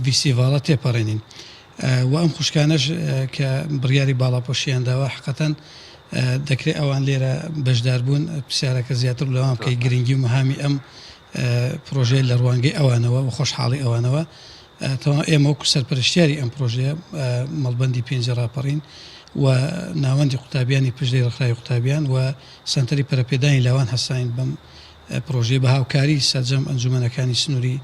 ڤیستیڤاڵە تێپەڕێنین و ئەم خوشکانەش کە بڕیاری باڵاپۆشیان داوە حقەتەن دەکرێت ئەوان لێرە بەشدار بوون پرسیارەکە زیاتر لەوان بکەی گرنگی و مەهامی ئەم پرۆژەیە لە ڕوانگەی ئەوانەوە و خۆشحاڵی ئەوانەوە تەواو ئێمە وەکو سەرپەرشتیاری ئەم پرۆژەیە مەڵبەندی پێنجی ڕاپەڕین و ناوەندی قوتابیانی پشدەی ڕێکخراوی قوتابیان و سەنتەری پەرەپێدانی لاوان هەستاین بەم پڕۆژەیە بە هاوکاری سەرجەم ئەنجومەنەکانی سنووری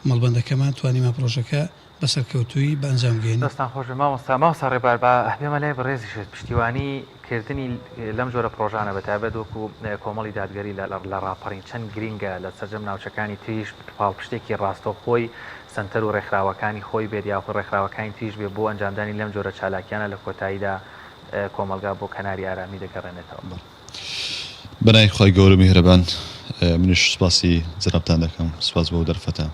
مەڵبەندەکەمان توانیمان پڕۆژەکە. بە سەرکەوتوویی بە ئەنجام گەیەنین. دەستتان خۆش بێت مامۆستا. مامۆستا ڕێبوار با بێمە لای بەڕێزیشت، پشتیوانی کردنی لەم جۆرە پڕۆژانە بە تایبەت وەکو کۆمەڵی دادگەری لە ڕاپەڕین چەند گرینگە لە سەرجەم ناوچەکانی تریش پاڵپشتێکی ڕاستەوخۆی سەنتەر و ڕێکخراوەکانی خۆی بێت یاخود ڕێکخراوەکانی تریش بێت بۆ ئەنجامدانی لەم جۆرە چالاکیانە لە کۆتاییدا کۆمەڵگا بۆ کەناری ئارامی دەگەڕێنێتەوە. بەناوی خوای گەورە و میهرەبان منیش سوپاسی جەنابتان دەکەم سوپاس بۆ دەرفەتە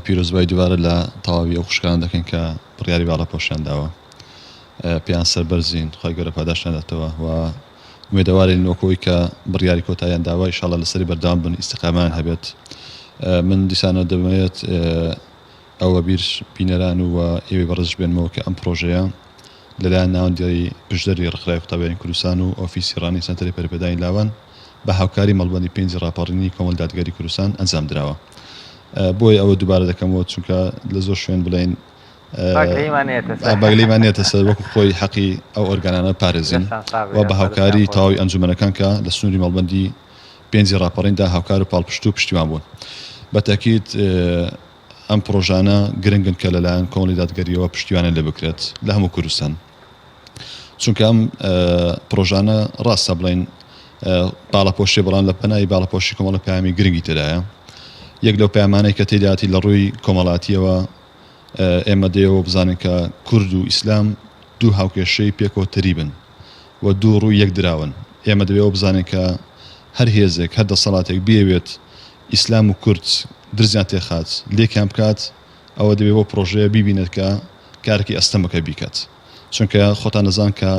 پیرۆزبای دووبارە لە تەواوی ئەو خوشکانە دەکەین کە بڕیاری باڵاپۆشیان داوە پێیان سەربەرزین خوای گەورە پاداشتیان داتەوە و ئومێدەوارین وەکو ئەوەی کە بڕیاری کۆتاییان داوە ئیشاڵڵا لەسەری بەردەوام بن ئیستیقامەیان هەبێت من دیسانەوە دەمەوێت ئەوە بیر بینەران و ئێوەی بەڕێزش بێنمەوە کە ئەم پڕۆژەیە لەلایەن ناوەندی پشدەری ڕێکخراوی قوتابیانی کوردستان و ئۆفیسی ڕانیە سەنتەری پەرەپێدانی لاوان بە هاوکاری مەڵبەندی پێنجی ڕاپەڕینی کۆمەڵی دادگەری کوردستان ئەنجام دراوە. بۆیە ئەوە دووبارە دەکەمەوە چونکە لە زۆر شوێن بڵێین با گلەییمان نەیەتە سەر وەکو خۆی حەقی ئەو ئۆرگانانە پارێزین و بە هاوکاری تەواوی ئەنجومەنەکان کە لە سنووری مەڵبەندی پێنجی ڕاپەڕیندا هاوکار و پاڵپشت و پشتیوان بوون. بە تەئکید ئەم پڕۆژانە گرنگن کە لەلایەن کۆمەڵی دادگەرییەوە پشتیوانیان لێ بکرێت لە هەموو کوردستان. چونکە ئەم پڕۆژانە ڕاستە بڵێین باڵەپۆشیە بەڵام لە پەنای باڵەپۆشی کۆمەڵە پەیامی گرنگی تێدایە. یەک لەو پەیامانەی کە تێدایەتی لە ڕووی کۆمەڵاتییەوە ئێمە دەیەوە بزانین کە کورد و ئیسلام دوو هاوکێشەی پێکەوە تەریبن و دوو ڕووی یەک دراون. ئێمە دەبێ ئەوە بزانین کە هەر هێزێک، هەر دەسەڵاتێک بیەوێت ئیسلام و کورد درزیان تێخات، لێکیان بکات، ئەوە دەبێ بەو پڕۆژەیە بیبینێت کە کارێکی ئەستەمە کە بیکات. چونکە خۆتان دەزان کە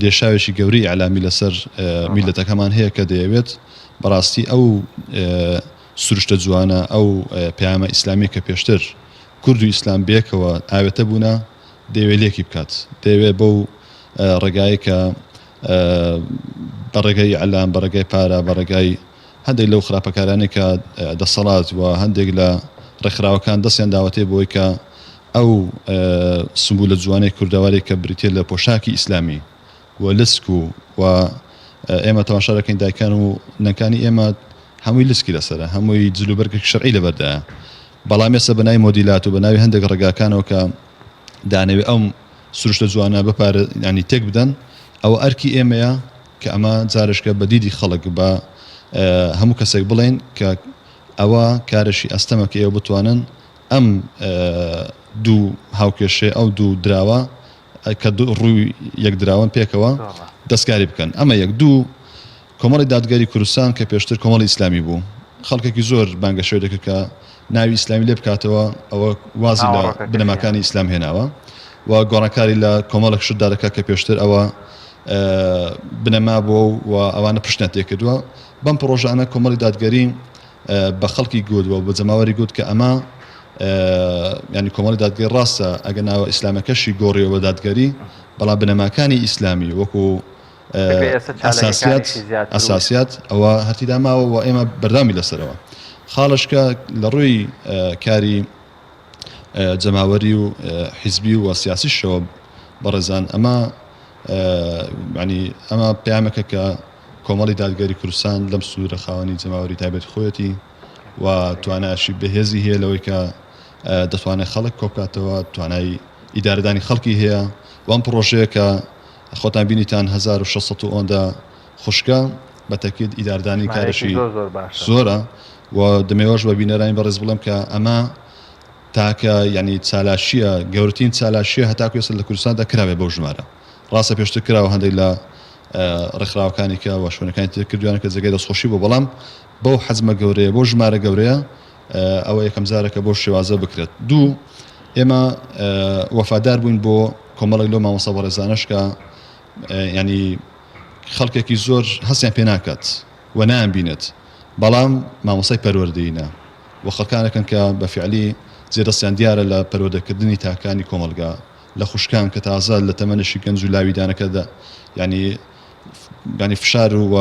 لێشاوێکی گەورەی ئیعلامی لەسەر میللەتەکەمان هەیە کە دەیەوێت بەڕاستی ئەو سروشتە جوانە، ئەو پەیامە ئیسلامیە کە پێشتر کورد و ئیسلام بەیەکەوە ئاوێتە بوونە، دەیەوێت لێکی بکات. دەیەوێت بەو ڕێگایەی کە بە ڕێگای ئیعلام، بە ڕێگای پارە، بە ڕێگای هەندێک لەو خراپەکارانەی کە دەسەڵات و هەندێک لە ڕێکخراوەکان دەستیان داوەتێ بۆی کە ئەو سمبولە جوانەی کوردەواری کە بریتیە لە پۆشاکی ئیسلامی و لسک و و ئێمە تەماشا دەکەین دایکان و نەنکانی ئێمە هەمووی لسکی لەسەرە هەمووی جلوبەرگێکی شەرعی لەبەردایە بەڵام ئێستا بە ناوی مۆدیلات و بە ناوی هەندێک ڕێگاکانەوە کە دانەوێ ئەم سروشتە جوانە بپارێ ینی تێک بدەن ئەوە ئەرکی ئێمەیە کە ئەمە جارشکە بە دیدی خەڵک بە هەموو کەسێک بڵێن کە ئەوە کارێکی ئەستەمە کە ئێوە بتوانن ئەم دوو هاوکێشەیە ئەو دوو دراوە کە ڕووی یەک دراون پێکەوە دەستکاری بکەن ئەمە یەک دوو کۆمەڵی دادگەری کوردستان کە پێشتر کۆمەڵی ئیسلامی بوو خەڵکێکی زۆر بانگەشەی دەکرد کە ناوی ئیسلامی لێ بکاتەوە ئەوە وازی لە بنەماکانی ئیسلام هێناوە و گۆڕانکاری لە کۆمەڵێک شتدا دەکات کە پێشتر ئەوە بنەما بووە و ئەوانە پشتیان تێکردووە بەم پڕۆژانە کۆمەڵی دادگەری بە خەڵکی گوت و بە جەماوەری گوت کە ئەمە ینی کۆمەڵی دادگەری ڕاستە ئەگە ناوە ئیسلامەکەشی گۆڕیەوە بە دادگەری بەڵام بنەماکانی ئیسلامی وەکو ئەساسیات ئەساسیات ئەوە هەرتیدا ماوە و ئێمە بەردامی لەسەرەوە خاڵشکە لە ڕووی کاری جەماوەری و حیزبی و سیاسیشەوە بەڕێزان ئەمە ینی ئەمە پەیامەکە کە کۆمەڵی دادگەری کوردستان لەم سنوورە خاوەنی جەماوەری تایبەتی خۆیەتی و تواناشی بەهێزی هەیە لەوەی کە دەتوانێت خەڵک کۆبکاتەوە توانای ئیدارەدانی خەڵکی هەیە و ئەم پڕۆژەیە کە خۆتان بینیتان 1600 و ئەوەندە خوشکە بە تەکید ئیداردانی کارێکی زۆرە و دەمەوێش بە بینەرانی بەڕێز بڵێم کە ئەمە تاکە یعنی چالاشیە گەورەترین چالاشیە هەتاکو ئێستا لە کوردستاندا کراوێ بەو ژمارە ڕاستە پێشتر کراوە هەندێک لە ڕێکخراوەکانی کە و شوێنەکانی تر کردویانە کە جێگای دەستخۆشی بوو بەڵام بەو حەجمە گەورەیە بۆ ژمارە گەورەیە ئەوە یەکەم جارە کە بۆ شێوازە بکرێت دوو ئێمە وەفادار بووین بۆ کۆمەڵێک لەو مامۆستا بەڕێزانەش کە ینی خەڵکێکی زۆر هەستیان پێ ناکات و نایان بینێت بەڵام مامۆستای پەروەردەیینە و خەڵکانێکن کە بە فعلی جێدەستیان دیارە لە پەروەردەکردنی تاکانی کۆمەڵگا لە خوشکان کە تازە لە تەمەنێکی گەنج و لاویدانە کە ینی ینی فشار و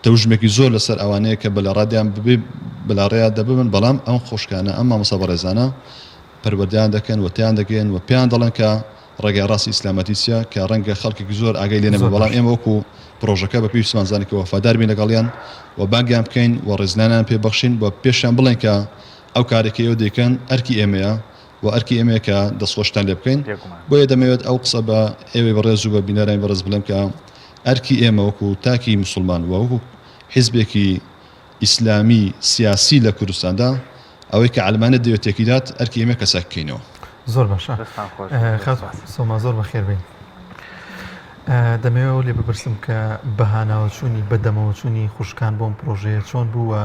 تەوژمێکی زۆر لەسەر ئەوانەیە کە بەلاڕادیان ببێ بەلاڕێیا دەببن بەڵام ئەم خۆشکانە ئەم مامۆستا بەڕێزانە پەروەردەیان دەکەن و تێیان دەگەیەن و پێیان دەڵێن کە ڕێگای ڕاستی ئیسلامەتی چیە کە ڕەنگە خەڵکێکی زۆر ئاگای لێ نەبێت بەڵام ئێمە وەکو پڕۆژەکە بە پێویستمان زانی کە وەفادار بین لەگەڵیان و بانگیان بکەین و ڕێزلێنانیان پێ بەخشین و پێشیان بڵێن کە ئەو کارێک کە ئێوە دەیکەن ئەرکی ئێمەیە و. و ئەرکی ئێمەیە کە دەستخۆشتان لێ بکەین. بۆیە دەمەوێت ئەو قسە بە ئێوەی بەڕێز و بە بینەرانی بەڕێز بڵێم کە ئەرکی ئێمە وەکو تاکی موسڵمان و وەکو حیزبێکی ئیسلامی سیاسی لە کوردستاندا ئەوەی کە عەلمانیەت دەیەوێت تێکیدات ئەرکی ئێمەیە کە چاکی کەینەوە. زۆر باشە دەستان خۆش بێت. خاتوو سۆما زۆر بەخێر بێی. دەمەوێت ئەوە لێ بپرسم کە بەهاناوەچوونی بەدەمەوەچوونی خوشکان بۆم پرۆژەیە چۆن بوو و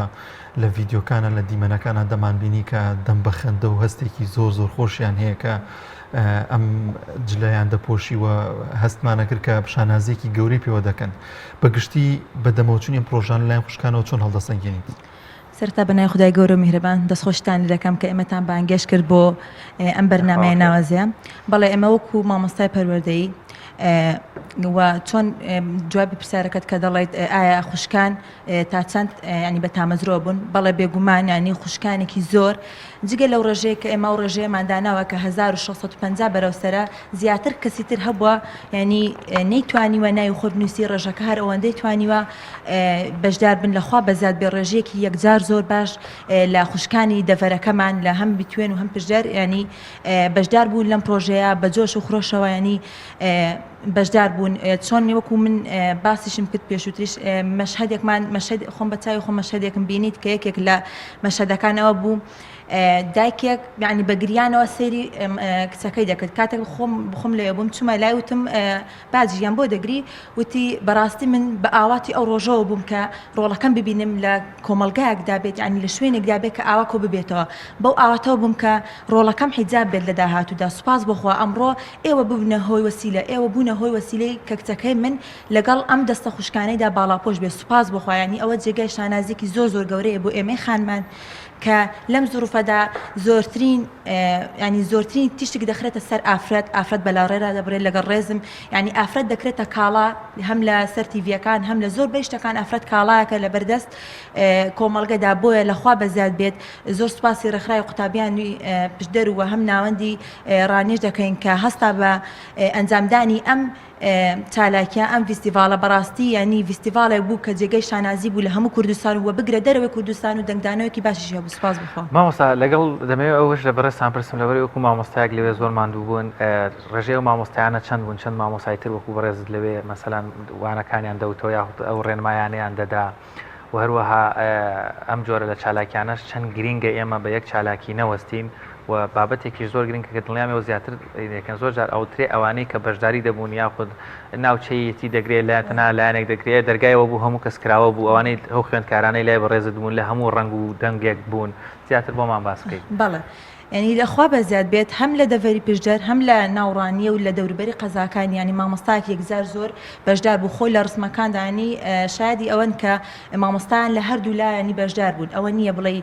لە ڤیدیۆکانە لە دیمەنەکانە دەمانبینی کە دەم بە خەندە و هەستێکی زۆر زۆر خۆشیان هەیە کە ئەم جلەیان دەپۆشی و هەستمانە کرد کە شانازیەکی گەورەی پێوە دەکەن بە گشتی بەدەمەوەچوونی ئەم پرۆژانە لەلایەن خوشکانەوە چۆن هەڵدەسەنگێنیت؟ سەرەتا بە ناوی خودای گەورە و میهرەبان دەستخۆشتان لێ دەکەم کە ئێمەتان بانگێشت کرد بۆ ئەم بەرنامەیە ناوازەیە. بەڵێ ئێمە وەکو مامۆستای پەروەردەیی و چۆن جوابی پرسیارەکەت کە دەڵێیت ئایا خوشکان تا چەند ینی بە تامەزرۆ بوون بەڵێ بێگومان ینی خوشکانێکی زۆر جگە لەو ڕێژەیە کە ئێمە ئەو ڕێژەیەمان داناوە کە 1650 بەرەو سەرە زیاتر کەسی تر هەبووە ینی نەیتوانیوە ناوی خۆی بنووسی ڕێژەکە هەر ئەوەندەی توانیوە بەشدار بن لە خوا بەزیاد بێ ڕێژەیەکی یەکجار زۆر باش لە خوشکانی دەڤەرەکەمان لە هەم بتوێن و هەم پشدەر ینی بەشدار بوون لەم پرۆژەیە بە جۆش و خرۆشەوە ینی بەشدار بوون چۆن وەکو من باسیشم کرد پێشووتریش مەشهدێکمان مەشهد خۆم بە چاوی خۆم مەشهدێکم بینیت کە یەکێک لە مەشهدەکانەوە بوو دایکێک یعنی بە گریانەوە سەیری کچەکەی دەکرد کاتێک خۆم بخۆم لەوێ بووم چوومە لای وتم باجیان بۆ دەگری وتی بەڕاستی من بە ئاواتی ئەو ڕۆژەوە بووم کە ڕۆڵەکەم ببینم لە کۆمەڵگایەکدا بێت یعنی لە شوێنێکدا بێت کە ئاوا کۆ ببێتەوە بەو ئاواتەوە بووم کە ڕۆڵەکەم حیجاب بێت لە داهاتوودا سوپاس بۆ خوا ئەمڕۆ ئێوە ببنە هۆی وەسیلە ئێوە بوونە هۆی وەسیلەی کە کچەکەی من لەگەڵ ئەم دەستە خوشکانەیدا باڵاپۆش بێت سوپاس بۆ خوا یعنی ئەوە جێگای شانازیەکی زۆر زۆر گەورەیە بۆ ئێمەی خانمان کە لەم زروفەدا زۆرترین ینی زۆرترین تیشک دەخرێتە سەر ئافرەت ئافرەت بەلاڕێرا دەبرێت لەگەڵ ڕێزم ینی ئافرەت دەکرێتە کاڵا هەم لە سەر تیڤیەکان هەم لە زۆر بەشتەکان ئافرەت کاڵایەکە لە بەردەست کۆمەڵگەدا بۆیە لەخوا بەزیاد بێت زۆر سوپاسی ڕێکخراوی قوتابیانی پشدەر و هەم ناوەندی ڕانیش دەکەین کە هەستا بە ئەنجامدانی ئەم چالاکیە ئەم ڤیستیڤاڵە بەڕاستی یانی ڤیستیڤاڵێک بوو کە جێگەی شانازی بوو لە هەموو کوردستان و بگرە دەرەوەی کوردستان و دەنگدانەوەیەکی باشیشی هەبوو سوپاس بۆ خوا. مامۆستا لەگەڵ دەمەوێت ئەوەش لە بەڕێزتان پرسم لەبەرئەوەی وەکو مامۆستایەک لەوێ زۆر ماندوو بوون ڕێژەی ئەو مامۆستایانە چەند بوون چەند مامۆستای تر وەکو بەڕێزت لەوێ مەسەلەن وانەکانیان دەوتەوە یاخود ئەو ڕێنمایانەیان دەدا و هەروەها ئەم جۆرە لە چالاکیانەش چەند گرینگە ئێمە بە یەک چالاکی نەوەستین و بابەتێکیش زۆر گرنگ کە دڵنیام ئێوە زیاتر دەکەن زۆر جار ئەوترێ ئەوانەی کە بەشداری دەبوون یاخود ناوچەیەتی دەگرێت لە تەنها لایەنێک دەگرێت دەرگایەوە بوو هەموو کەس کراوە بوو ئەوانەی ئەو خوێندکارانەی لای بەڕێزت بوون لە هەموو ڕەنگ و دەنگێک بوون زیاتر بۆمان باس بکەیت. بەڵێ یانی لە خوا بەزیاد بێت هەم لە دەڤەری پشدەر هەم لە ناو ڕانیە و لە دەوروبەری قەزاکان یانی مامۆستایەک یەکجار زۆر بەشدار بوو خۆی لە ڕسمەکاندا یانی شایەدی ئەوەن کە مامۆستایان لە هەردوو لا یانی بەشدار بوون ئەوە نییە بڵێی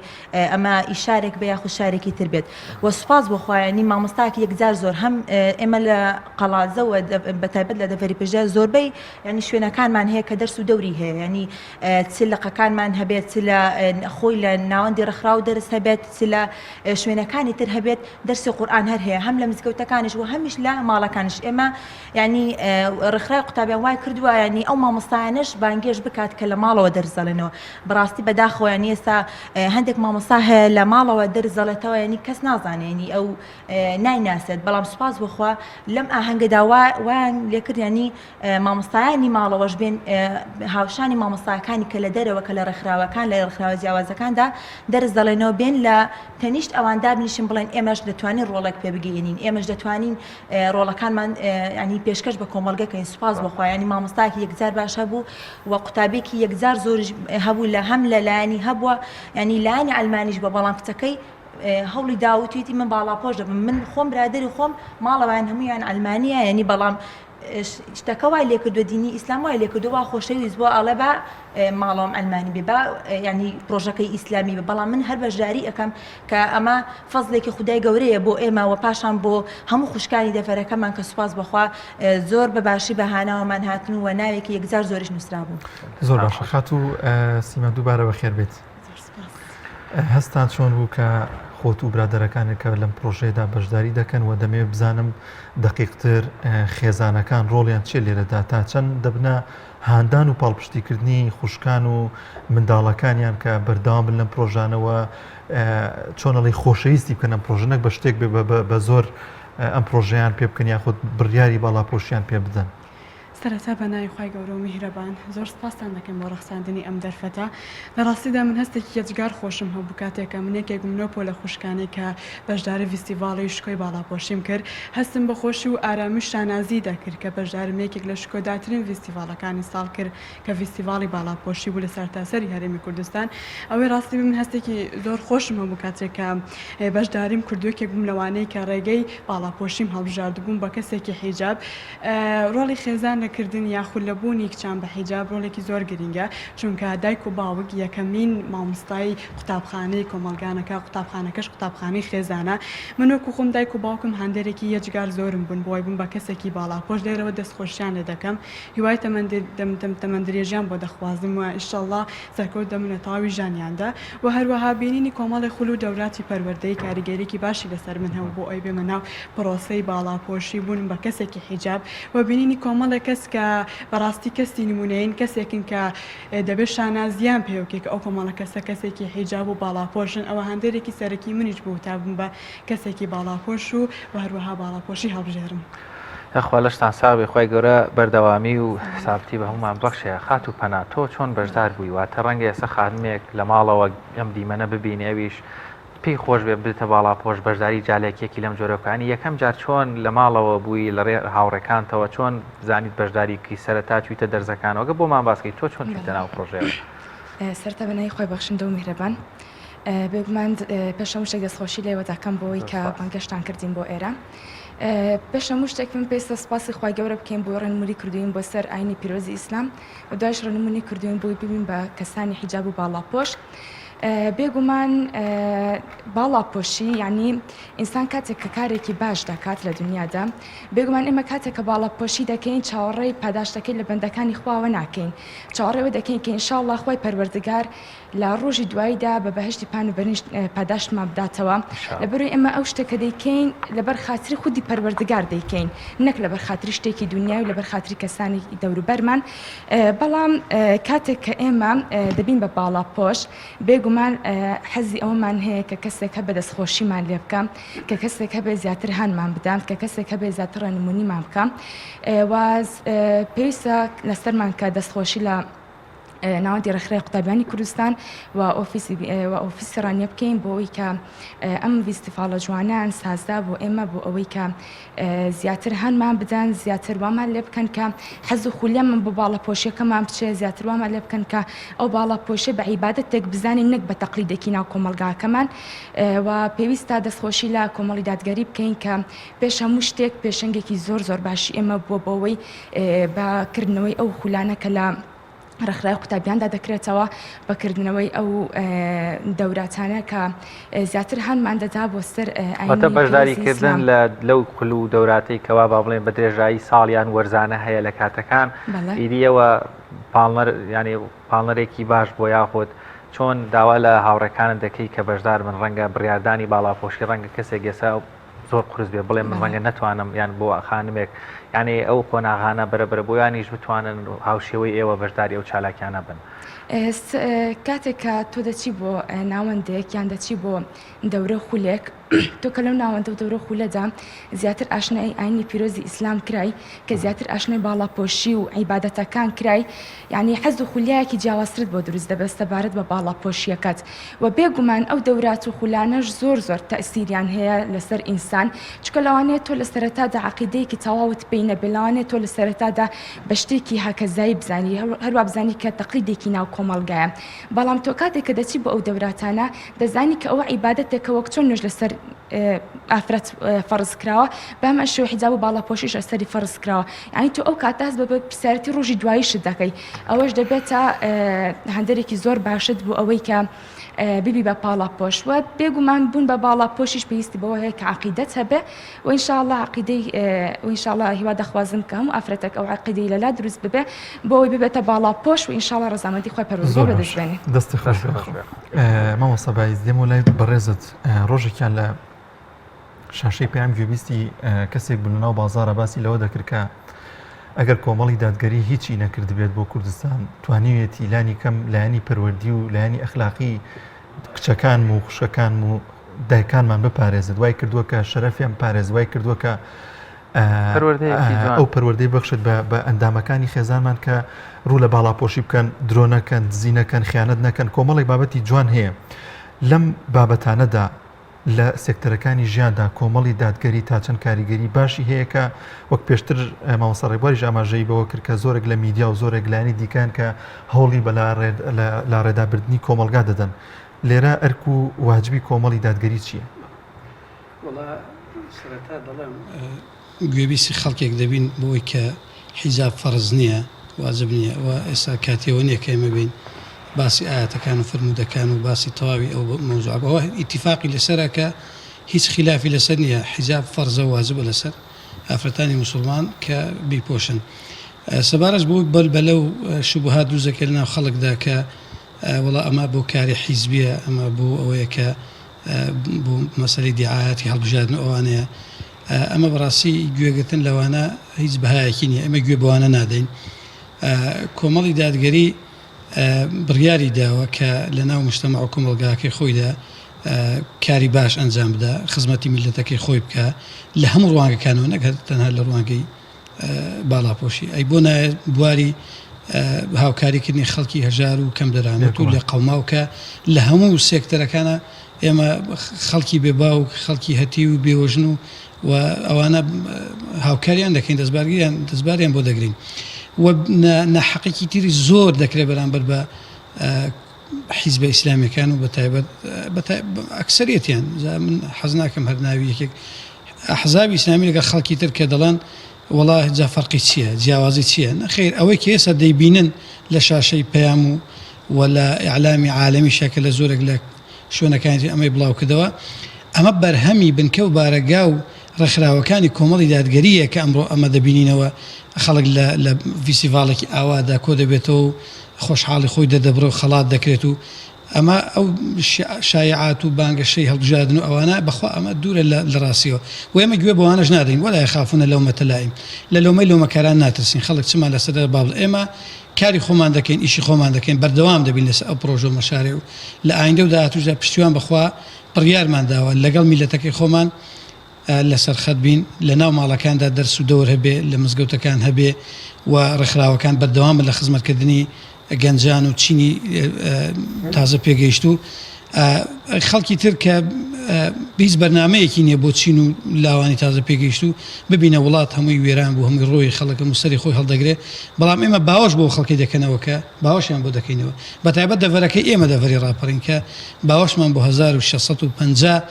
ئەمە ئی شارێک بێ یاخود شارێکی تر بێت و سوپاس بۆ خوا یانی مامۆستایەکی یەکجار زۆر هەم ئێمە لە قەڵادزە و بە تایبەت لە دەڤەری پشدەر زۆربەی یانی شوێنەکانمان هەیە کە دەرس و دەوری هەیە یانی چ لقەکانمان هەبێت چ لە خۆی لە ناوەندی ڕێکخراو دەرس هەبێت چ لە شوێنەکانی تر هەبێت دەرسی قورئان هەر هەیە هەم لە مزگەوتەکانیش و هەمیش لە ماڵەکانیش ئێمە یعنی ڕێکخراوی قوتابیان وای کردووە یعنی ئەو مامۆستایانەش بانگێش بکات کە لە ماڵەوە دەرس دەڵێنەوە بەڕاستی بەداخەوە یعنی ئێستا هەندێک مامۆستا هەیە لە ماڵەوە دەرس دەڵێتەوە یعنی کەس نازانێ یعنی ئەو نایناسێت بەڵام سوپاس بۆخوا لەم ئاهەنگەدا وایان لێکرد یعنی مامۆستایانی ماڵەوەش بێن هاوشانی مامۆستاکانی کە لە دەرەوە کە لە ڕێکخراوەکان لە ڕێکخراوە جیاوازەکاندا دەرس دەڵێنەوە بێن لە تەنیشت ئەوان دابنیشن بڵێن ئێمەش دەتوانین ڕۆڵێک پێ بگەیەنین ئێمەش دەتوانین ڕۆڵەکانمان ینی پێشکەش بە کۆمەڵگە کەین سوپاس بۆ خوا ینی مامۆستایەکی یەکجار باش هەبوو و قوتابیەکی یەکجار زۆریش هەبوو لە هەم لە لایەنی هەبووە ینی لایەنی عەلمانیش بووە بەڵام کچەکەی هەوڵی دا وتویەتی من باڵاپۆش دەبم من خۆم برادەری خۆم ماڵەوەیان هەموویان عەلمانیە ینی بەڵام شتەکە وای لێکردووە دینی ئیسلام وای لێکردووە وا خۆشەویست بووە ئەڵێ با ماڵەوەم ئەلمانی بێ با ینی پرۆژەکەی ئیسلامی بێ بەڵام من هەر بەشداری ئەەکەم کە ئەمە فەزلێکی خودای گەورەیە بۆ ئێمە و پاشان بۆ هەموو خوشکانی دەفەرەکەمان کە سوپاس بەخوا زۆر بە باشی بە هاناوەمان هاتن و ناوێکی یەکجار زۆریش نووسرابوو. زۆر باشە خاتوو سیما دووبارە بەخێر بێیت. هەستان چۆن بوو کە خۆت و برادەرەکانت کە لەم پرۆژەیەدا بەشداری دەکەن و دەمەوێت بزانم دەقیقتر خێزانەکان ڕۆڵیان چیە لێرەدا تا چەند دەبنە هاندان و پاڵپشتیکردنی خوشکان و منداڵەکانیان کە بەردەوام بن لەم پرۆژانەوە چۆنەڵی خۆشەویستی بکەن ئەم پرۆژە نەک بە شتێک بێ بە زۆر ئەم پرۆژیان پێ بکەن یاخود بڕیاری باڵاپۆشیان پێ بدەن. سەرەتا بە ناوی خوای گەورە و میهرەبان زۆر سوپاستان دەکەم بۆ ڕەخساندنی ئەم دەرفەتە. لە ڕاستیدا من هەستێکی یەجگار خۆشم هەبوو کاتێک کە من یەکێک بووم لەو پۆلە خوشکانەی کە بەشداری ڤیستیڤاڵی شکۆی باڵاپۆشیم کرد. هەستم بە خۆشی و ئارامی و شانازی دەکرد کە بەشداریم لە یەکێک لە شکۆدارترین ڤیستیڤاڵەکانی ساڵ کرد کە ڤیستیڤاڵی باڵاپۆشی بوو لە سەرتاسەری هەرێمی کوردستان. ئەوەی ڕاستی بێ من هەستێکی زۆر خۆشم هەبوو کاتێک کە بەشداریم کرد و یەکێک بووم لەوانەی کە ڕێگەی باڵاپۆشیم هەڵبژارد و بووم بە کەسێکی حیجاب. ڕۆڵی خێزان لە کردن یاخود لە بوونی کچان بە حیجاب ڕۆڵێکی زۆر گرینگە، چونکە دایک و باوک یەکەمین مامۆستای قوتابخانەی کۆمەڵگانەکە، قوتابخانەکەش قوتابخانەی خێزانە. من وەکو خۆم دایک و باوکم هاندەرێکی یەجگار زۆرم بوون بۆ وای بووم بە کەسێکی باڵاپۆش، لێرەوە دەستخۆشیان لێ دەکەم، هیوای تەمەندرێژیان بۆ دەخوازم و ئیشەڵڵا سەرکەوت دەبن لە تەواوی ژیانیاندا و هەروەها بینینی کۆمەڵێ خول و دەوراتی پەروەردەیی کاریگەریەکی باشی لەسەر من هەبوو بۆ ئەوەی بێمە ناو پرۆسەی باڵاپۆشی بوونم بە کەسێکی حیجاب و بینینی کۆمەڵێک کەس کە بەڕاستی کەسی نمونەیین کەسێکن کە دەبێت شانازیان پێ بکەی کە ئەو کۆمەڵە کەسە کەسێکی حیجاب و باڵاپۆشن ئەوە هاندەرێکی سەرەکی منیش بوو تا ببم بە کەسێکی باڵاپۆش و هەروەها باڵاپۆشی هەڵبژێرم. یاخوا لەشتان ساغ بێ خوای گەورە بەردەوامی و سابتی بە هەموومان بەخشێ خاتوو پەنا تۆ چۆن بەشدار بووی واتە ڕەنگە ئێستا خانمێک لە ماڵەوە ئەم دیمەنە ببینێ ئەویش پێی خۆش بێ بێتە باڵاپۆش بەشداری جالێکیەکی لەم جۆرە بکە ینی یەکەم جار چۆن لە ماڵەوە بووی لە ڕێ هاوڕێکانتەوە چۆن زانیت بەشداری بکەی سەرەتا چوویتە دەرزەکانەوە گە بۆمان باس کەی تۆ چۆن چوویتە ناو پرۆژەیەوە؟ سەرەتا بە ناوی خوای بەخشندە و میهرەبان بێگومان پێش هەموو شتێک دەستخۆشی لێوە دەکەم بۆی کە بانگهێشتان کردین بۆ ئێرە. پێش هەموو شتێک من پێویستە سوپاسی خوای گەورە بکەین بۆی ڕێنمونی کردووین بۆ سەر ئاینی پیرۆزی ئیسلام و دوایش ڕێنمونی کردووین بۆی ببین بە کەسانی حیجاب و باڵاپۆش بێگومان باڵاپۆشی یعنی ئینسان کاتێک کە کارێکی باش دەکات لە دنیادا بێگومان ئێمە کاتێک کە باڵاپۆشی دەکەین چاوەڕێی پاداشتەکەی لە بەندەکانی خواوە ناکەین چاوەڕێوە دەکەین کە ئینشاءاللە خوای پەروەردگار لە ڕۆژی دواییدا بە بەهەشتی پان و بەرین پاداشتمان بداتەوە، لەبەرئەوەی ئێمە ئەو شتە کە دەیکەین لەبەر خاتری خودی پەروەردگار دەیکەین نەک لەبەر خاتری شتێکی دونیای و لەبەر خاتری کەسانی دەوروبەرمان، بەڵام کاتێک کە ئێمە دەبین بە باڵاپۆش بێگومان حەزی ئەوەمان هەیە کە کەسێک هەبێ دەستخۆشیمان لێ بکا، کە کەسێک هەبێ زیاتر هانمان بدا، کە کەسێک هەبێ زیاتر ڕێنمونیمان بکا و پێویستە لەسەرمان کە دەستخۆشی لە ناوەندی ڕێکخراوی قوتابیانی کوردستان و ئۆفیسی و ئۆفیسی ڕانیە بکەین بۆ ئەوەی کە ئەم ڤیستیڤاڵە جوانەیان سازدا بۆ ئێمە بۆ ئەوەی کە زیاتر هانمان بدەن زیاتر وامان لێ بکەن کە حەز و خولیامان بۆ باڵاپۆشیەکەمان بچێ زیاتر وامان لێ بکەن کە ئەو باڵاپۆشیە بە عیبادەتێک بزانین نەک بە تەقلیدێکی ناو کۆمەڵگاکەمان و پێویستە دەستخۆشی لە کۆمەڵی دادگەری بکەین کە پێش هەموو شتێک پێشەنگێکی زۆر زۆر باشی ئێمە بووە بۆ ئەوەی بە کردنەوەی ئەو خولانە کە لە ڕێکخراوی قوتابیاندا دەکرێتەوە، بە کردنەوەی ئەو دەوراتانە کە زیاتر هانمان دەدا بۆ سەر ئایینی واتە پیرۆزی بەشداریکردن ئیسلام. لە لەو خول و دەوراتەی کەوا با بڵێین بە درێژایی ساڵ یان وەرزانە هەیە لە کاتەکان بەڵێ. ئیدیەوە پاڵنەر یانی پاڵنەرێکی باش بۆ یاخود چۆن داوا لە هاوڕێکانت دەکەی کە بەشدار بن ڕەنگە بڕیاردانی باڵاپۆشی ڕەنگە کەسێک ئێستا زۆر قورس بێ بڵێ من ڕەنگە نەتوانم یان بۆ خانمێک یعنی ئەو قۆناغانە بەرە بەرە بۆیانیش بتوانن هاوشێوەی ئێوە بەشداری ئەو چالاکیانە بن. کاتێک کە تۆ دەچی بۆ ناوەندێک یان دەچی بۆ دەورە خولێک تۆ کە لەو ناوەندە و دەورە خولەدا زیاتر ئاشنای ئاینی پیرۆزی ئیسلام کرای کە زیاتر ئاشنای باڵاپۆشی و عیبادەتەکان کرای یانی حەز و خولیایەکی جیاوازترت بۆ دروست دەبێت سەبارەت بە باڵاپۆشییەکەت و بێ گومان ئەو دەورات و خولانەش زۆر زۆر تەئسیریان هەیە لەسەر ئینسان چونکە لەوانەیە تۆ لە سەرەتادا عەقیدەیەکی تەواوت پێی نەبێ لەوانەیە تۆ لە سەرەتادا بە شتێکی هاکەزایی بزانی هەروا بزانی کە تەقلیدێکی ناو کۆمەڵگایە بەڵام تۆ کاتێک کە دەچی بۆ ئەو دەوراتانە دەزانی کە ئەوە عیبادەتێکە وەک چۆن نوێژ لەسەر ئافرەت فەرز کراوە بەهەمان شێوە حیجاب و باڵاپۆشیش لەسەری فەرز کراوە یعنی تۆ ئەو کاتە هەست بە بەرپرسیارێتی ڕۆژی دواییشت دەکەی ئەوەش دەبێتە هەندەرێکی زۆر باشت بۆ ئەوەی کە ببی بە پاڵاپۆش و بێگومان بوون بە باڵاپۆشیش پێویستی بەوە هەیە کە عەقیدەت هەبێ و ئینشاءاللە عەقیدەی و ئینشاءاللە هیوا دەخوازم کە هەموو ئافرەتێک ئەو عەقیدەی لەلا دروست ببێ بۆ ئەوەی ببێتە باڵاپۆش و ئینشاءاللە ڕەزامەندی خوای پەروەردگار زۆر بەدەست باش بێنێ. دەستی خۆش بێ. مامۆستا بایز دێمەوە لای بەڕێزت ڕۆژێکیان لە شاشەی پەیام گوێبیستی کەسێک بوو لەناو بازارە باسی لەوە دەکرد کە ئەگەر کۆمەڵی دادگەری هیچی نەکردبێت بۆ کوردستان توانیویەتی لانی کەم لایەنی پەروەردی و لایەنی ئەخلاقی کچەکانم و خوشکەکانم و دایکانمان بپارێزێت وای کردووە کە شەرەفیان پارێز وای کردووە کە ئەو پەروەردەی بەخشت بە ئەندامەکانی خێزانمان کە ڕوو لە باڵاپۆشی بکەن درۆ نەکەن دزی نەکەن خیانەت نەکەن کۆمەڵێک بابەتی جوان هەیە لەم بابەتانەدا لە سێکتەرەکانی ژیاندا کۆمەڵی دادگەری تا چەند کاریگەری باشی هەیە کە وەک پێشتر مامۆستا ڕێبواریش ئاماژەی بەوە کرد کە زۆرێک لە میدیا و زۆرێک لایەنی دیکەن کە هەوڵی بە لاڕێدابردنی کۆمەڵگا دەدەن لێرە ئەرک و واجبی کۆمەڵی دادگەری چییە؟ وەڵا سەرەتا دەڵێم گوێبیستی خەڵکێک دەبین بۆی کە حیجاب فەرز نییە واجب نییە و ئێستا کاتیەوە نییە کە ئێمە بین باسی ئایەتەکان و فەرموودەکان و باسی تەواوی ئەو مەوزوعە ئەوە ئیتیفاقی لەسەرە کە هیچ خلافی لەسەر نییە حیجاب فەرزە و واجبە لەسەر ئافرەتانی موسڵمان کە بیپۆشن سەبارەت بۆ بەلبەلە و شوبهات دروست دەکرێت لەناو خەڵکدا کە وەڵا ئەمە بۆ کاری حیزبیە ئەمە بۆ ئەوەیە کە بۆ مەسەلەی دیعایەتی هەڵبژاردن و ئەوانەیە ئەمە بەڕاستی گوێگرتن لەوانە هیچ بەهایەکی نییە ئێمە گوێ بەوانە نادەین کۆمەڵی دادگەری بڕیاری داوە کە لە ناو مجتەمەع و کۆمەڵگاکەی خۆیدا کاری باش ئەنجام بدا خزمەتی میللەتەکەی خۆی بکا لە هەموو ڕوانگەکانەوە نەک هەر تەنها لە ڕوانگەی باڵاپۆشی ئەی بۆ نایە بواری هاوکاری کردنی خەڵکی هەژار و کەم دەرامەت و لێ قەوماو کە لە هەموو سێکتەرەکانە ئێمە خەڵکی بێ باوک خەڵکی هەتیو و بێوەژن و و ئەوانە هاوکاریان دەکەین دەستبارگیان دەستباریان بۆ دەگرین و ناحەقێکی تری زۆر دەکرێت بەرامبەر بە حیزبە ئیسلامیەکان و بەتایبەت ئەکسەریەتیان جا من حەز ناکەم هەر ناوی یەکێک ئەحزابی ئیسلامی لەگەڵ خەڵکی تر کە دەڵێن وەڵا جا فەرقی چییە جیاوازی چییە نەخیر ئەوەی کە ئێستا دەیبینن لە شاشەی پەیام و و لە ئیعلامی عالەمیشە کە لە زۆرێک لە شوێنەکانی تر ئەمەی بڵاو کردەوە ئەمە بەرهەمی بنکە و بارەگا و ڕێکخراوەکانی کۆمەڵی دادگەرییە کە ئەمڕۆ ئەمە دەبینینەوە خەڵک لە لە ڤیستیڤاڵێکی ئاوادا کۆ دەبێتەوە و خۆشحاڵی خۆی دەردەبڕێ و خەڵات دەکرێت و ئەمە ئەو شایعات و بانگەشەی هەڵبژاردن و ئەوانە بەخوا ئەمە دوورە لە لە ڕاستیەوە و ئێمە گوێ بەوانەش نادەین ولا یخافون لومة لائم لە لۆمەی لۆمەکاران ناترسین خەڵک چمان لەسەر دەڵێ با بڵێ ئێمە کاری خۆمان دەکەین ئیشی خۆمان دەکەین بەردەوام دەبین لەسەر ئەو پڕۆژە و مەشارێ و لە ئایندە و داهاتووشدا پشتیوان بەخوا بڕیارمان داوە لەگەڵ میللەتەکەی خۆمان لەسەر خەت بین، لە ناو ماڵەکاندا دەرس و دەور هەبێ، لە مزگەوتەکان هەبێ و ڕێکخراوەکان بەردەوام بن لە خزمەتکردنی گەنجان و چینی تازە پێگەیشتوو. خەڵکی تر کە هیچ بەرنامەیەکی نییە بۆ چین و لاوانی تازە پێگەیشتوو، ببینە وڵات هەمووی وێران بوو، هەمووی ڕۆیی، خەڵک هەموو سەری خۆی هەڵدەگرێ، بەڵام ئێمە باوەش بۆ خەڵکی دەکەنەوە کە باوەشیان بۆ دەکەینەوە، بەتایبەت دەڤەرەکەی ئێمە دەڤەری ڕاپەڕین کە باوەشمان بۆ 1650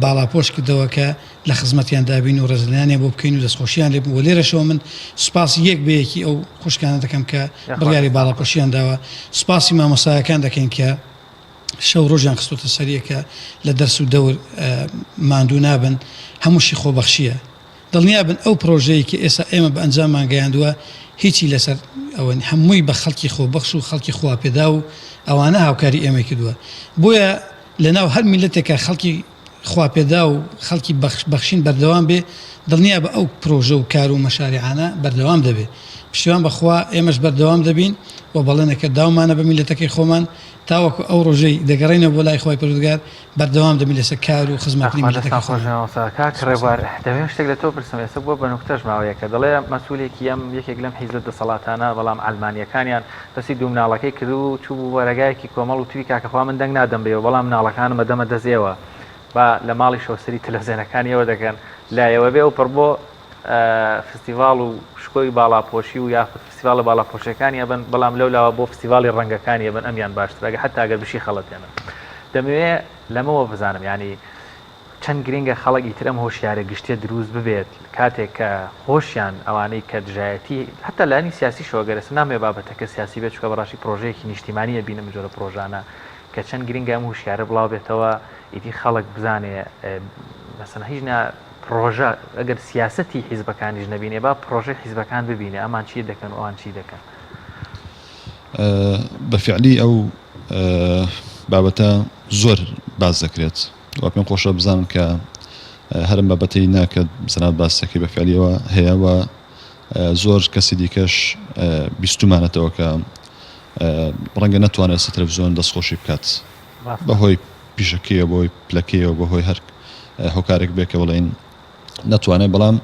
باڵاپۆش کردەوە کە لە خزمەتیان دابین و ڕێزلێنانیان بۆ بکەین و دەستخۆشیان لێ بکەین و لێرەشەوە من سوپاسی یەک بە یەکی ئەو خوشکانە دەکەم کە بڕیاری باڵاپۆشیان داوە سوپاسی مامۆستایەکان دەکەین کە شەو ڕۆژیان خستۆتە سەریە کە لە دەرس و دەور ماندوو نابن هەمووشی خۆبەخشیە دڵنیابن ئەو پرۆژەیە کە ئێستا ئێمە بە ئەنجاممان گەیاندووە هیچی لەسەر ئەوە هەمووی بە خەڵکی خۆبەخش و خەڵکی خواپێداو و ئەوانە هاوکاری ئێمەی کردووە بۆیە لەناو هەر میللەتێکا خەڵکی خواپێداو و خەڵکی بەخشین بەردەوام بێ، دڵنیابە ئەو پرۆژە و کار و مەشاریعانە بەردەوام دەبێ. پشتیوان بە خوا ئێمەش بەردەوام دەبین و بەڵێنەکە داومانە بە میللەتەکەی خۆمان تاوەکو ئەو ڕۆژەی دەگەڕێینەوە بۆ لای خوای پەروەردگار بەردەوام دەبین لەسەر کار و خزمەتکردنی یاخوا میللەتەکەی دەستان خۆش خۆمان. بێ مامۆستا. کاک ڕێبوار دەمەوێ شتێک لە تۆ بپرسم ئێستا بووە بە نوکتەش ماوەیەکە دەڵێ مەسولێکی ئەم یەکێک لەم حیزبە دەسەڵاتانە بەڵام عەلمانیەکانیان دەستی دوو مناڵەکەی کردبوو چووبوو بارەگایەکی کۆمەڵ وتبی کاکە خوا من دەنگ نادەم بەێوە بەڵام مناڵەکانم ئەدەمە دەست ئێوە با لە ماڵیشەوە سەری تەلەفزێنەکانی ئێوە دەکەن لایەوە بێ ئەو پڕ بۆ فستیڤاڵ و شکۆی باڵاپۆشی و یاخود فستیڤاڵە باڵاپۆشیەکانی ئەبەن بەڵام لەو لاوە بۆ فستیڤاڵی ڕەنگەکانی ئەبەن ئەمیان باشترە گە حەتا گەر بشی خەڵەتێنن دەمەوێ لەمەوە بزانم یانی چەند گرنگە خەڵک ئیتر ئەم هۆشیارە گشتیە دروست ببێت کاتێک کە خۆشیان ئەوانەی کە دژایەتی هەتا لایەنی سیاسیشەوە گەر ئێستا نامەوێ بابەتەکە سیاسی بێت چونکە بەڕاستی پرۆژەیەکی نیشتیمانی ئەبینم ئەم جۆرە پرۆژانە کە چەند گرنگە ئەم هوشیارە بڵاو بێتەوە ئیدی خەڵک بزانێ مەسەن هیچ نا پرۆژە ئەگەر سیاسەتی حیزبەکانیش نەبینێ با پرۆژەی حیزبەکان ببینێ ئەمان چی دەکەن و ئەوان چی دەکەن. بە فیعلی ئەو بابەتە زۆر باس دەکرێت و پێم خۆشە بزانن کە هەر ئەم بابەتەی نا کە جەنابت باس دەکەی بە فیعلیەوە هەیە و. زۆر کەسی دیکەش بیستومانەتەوە کە ڕەنگە نەتوانێت لەسەر تەلەفزیۆن دەستخۆشی بکات بەهۆی پیشەکەیەوە بەهۆی پلەکەیەوە بەهۆی هەر هۆکارێک بێ کە بڵێین نەتوانێت بەڵام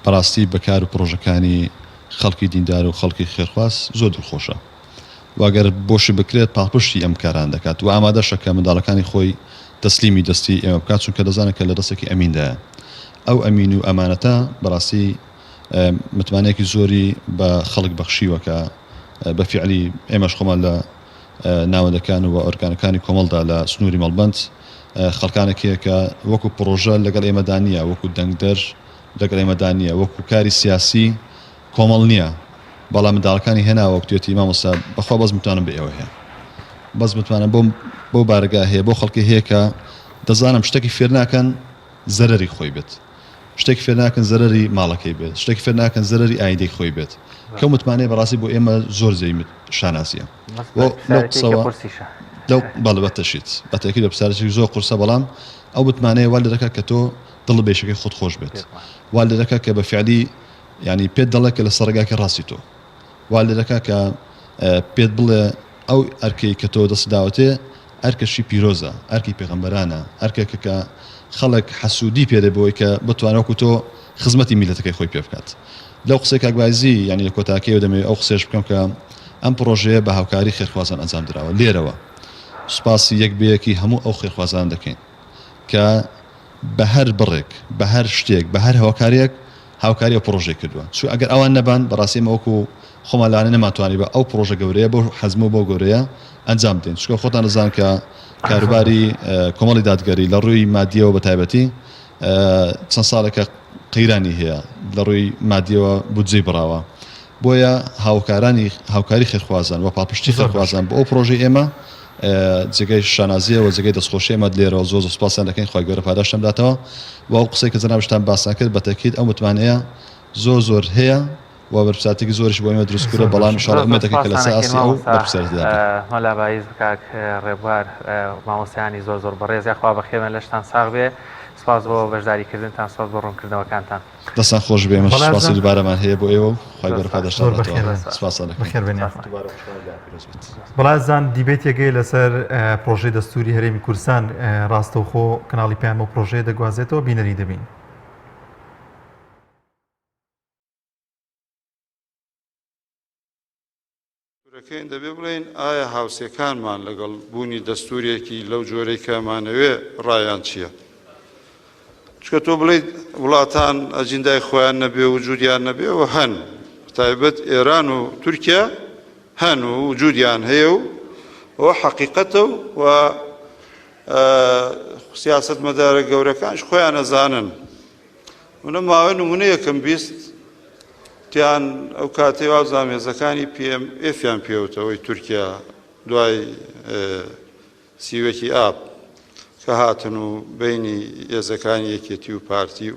بەڕاستی بە کار و پڕۆژەکانی خەڵکی دیندار و خەڵکی خێرخواز زۆر دڵخۆشە و گەر بۆشی بکرێت پاڵپشتی ئەم کارانە دەکات و ئامادەشە کە منداڵەکانی خۆی تەسلیمی دەستی ئێمە بکات چونکە دەزانێت کە لە دەستێکی ئەمیندایە ئەو ئەمین و ئەمانەتە بەڕاستی متمانەیەکی زۆری بە خەڵک بەخشیوە کە بە فیعلی ئێمەش خۆمان لە ناوەندەکان و ئۆرگانەکانی کۆمەڵدا لە سنووری مەڵبەند خەڵکانێک هەیە کە وەکو پڕۆژە لەگەڵ ئێمەدا نییە، وەکو دەنگدەر لەگەڵ ئێمەدا نییە، وەکو کاری سیاسی کۆمەڵ نییە، بەڵام منداڵەکانی هێناوە وتویەتی مامۆستا بەخوا بەس متمانەم بە ئێوە هەیە، بەس متمانەم بۆ بەو بارەگا هەیە، بەو خەڵکەی هەیە کە دەزانم شتێکی فێر ناکەن زەرەری خۆی بێت. شتێک فێر ناکەن زەرەری ماڵەکەی بێت شتێک فێر ناکەن زەرەری ئایندەی خۆی بێت کەو متمانەیە بەڕاستی بۆ ئێمە زۆر جێی شانازیە لەو قسەوە لەو بەڵێ بەتەشیت بەتەکید بە پرسیارێکی زۆر قورسە بەڵام ئەو متمانەیە وا لێ دەکات کە تۆ دڵت بە ئیشەکەی خۆت خۆش بێت وا لێ دەکات کە بە فعلی یعنی پێت دەڵێ کە لەسەر ڕێگاکی ڕاستی تۆ وا لێ دەکات کە پێت بڵێ ئەو ئەرکەی کە تۆ دەستت داوەتێ ئەرکەشی پیرۆزە، ئەرکی پێغەمبەرانە، ئەرکێکە کە خەڵک حەسوودی پێ دەبێ بۆی کە بتوانێ وەکوو تۆ خزمەتی میللەتەکەی خۆی پێ بکات. لەو قسەی کاک بایزی یانی لە کۆتاکەیەوە دەمەوێ ئەو قسەیەش بکەم کە ئەم پڕۆژەیە بە هاوکاری خێرخوازان ئەنجام دراوە. لێرەوە سوپاسی یەک بە یەکی هەموو ئەو خێرخوازانە دەکەین کە بە هەر بڕێک، بە هەر شتێک، بە هەر هۆکارێک هاوکاری ئەو پڕۆژەی کردووە. چونکە ئەگەر ئەوان نەبان، بەڕاستی ئێمە وەکو خۆمان لەوانەیە نەمانتوانیبا ئەو پڕۆژە گەورەیە بەو حەجم و بەو گەورەیە ئەنجام بدەین. چونکە خۆتان دەزانن کە کاروباری کۆمەڵی دادگەری لە ڕووی مادییەوە بە تایبەتی چەند ساڵێکە قەیرانی هەیە، لە ڕووی مادییەوە بودجەی بڕاوە. بۆیە هاوکارانی هاوکاری خێرخوازان و پاڵپشتی خێرخوازان بۆ ئەو پڕۆژەی ئێمە جێگای شانازیە و جێگای دەستخۆشی ئێمە لێرەوە زۆر زۆر سوپاسیان دەکەین خوای گەورە پاداشتیان بداتەوە و ئەو قسەی کە جەنابشتان باسان کرد بە تەکید ئەو متمانەیە زۆر زۆر هەیە و بەرپرسیارێتیەکی زۆریش بۆ ئێمە دروست کردوە بەڵام ان شاء اللە ئومێد دەکەین کە لەسەر ئاستی ئەو بەرپرسیارێتیدا بین. مەلا بایز کاک ڕێبوار مامۆستایانی زۆر زۆر بەڕێز یاخوا بەخێربێن لەشتان ساغ بێ سپاس بۆ بەشداری کردنتان سپاس بۆ ڕوونکردنەوەکانتان. دەستان خۆش بێ ئێمەش سوپاسی دووبارەمان هەیە بۆ ئێوە و خوای گەورە پاداشتان بداتەوە سوپاستان دەکەین. بەخێر بێن یاخوا. بەڵازان دیبەیتێک هەیە لەسەر پرۆژەی دەستوری هەرێمی کوردستان ڕاستەوخۆ کەناڵی پەیام ئەو پرۆژەیە دەگوازێتەوە بینەری دەبین. دەستوورەکەین دەبێ بڵێین ئایا هاوسێکانمان لەگەڵ بوونی دەستوورێکی لەو جۆرەی کە ئەمانەوێ ڕایان چییە؟ چونکە تۆ بڵێیت وڵاتان ئەجیندای خۆیان نەبێ وجودیان نەبێ و هەن تایبەت ئێران و تورکیا هەن و وجودیان هەیە و ئەوە حەقیقەتە و سیاسەتمەدارە گەورەکانش خۆیان ئەزانن منە ماوەی نمونەیەکم 20 تیان ئەو کاتەی وابزانم هێزەکانی PMF یان پێوتەوەی تورکیا دوای سیوەکی ئاب کە هاتن و بینی هێزەکانی یەکێتی و پارتی و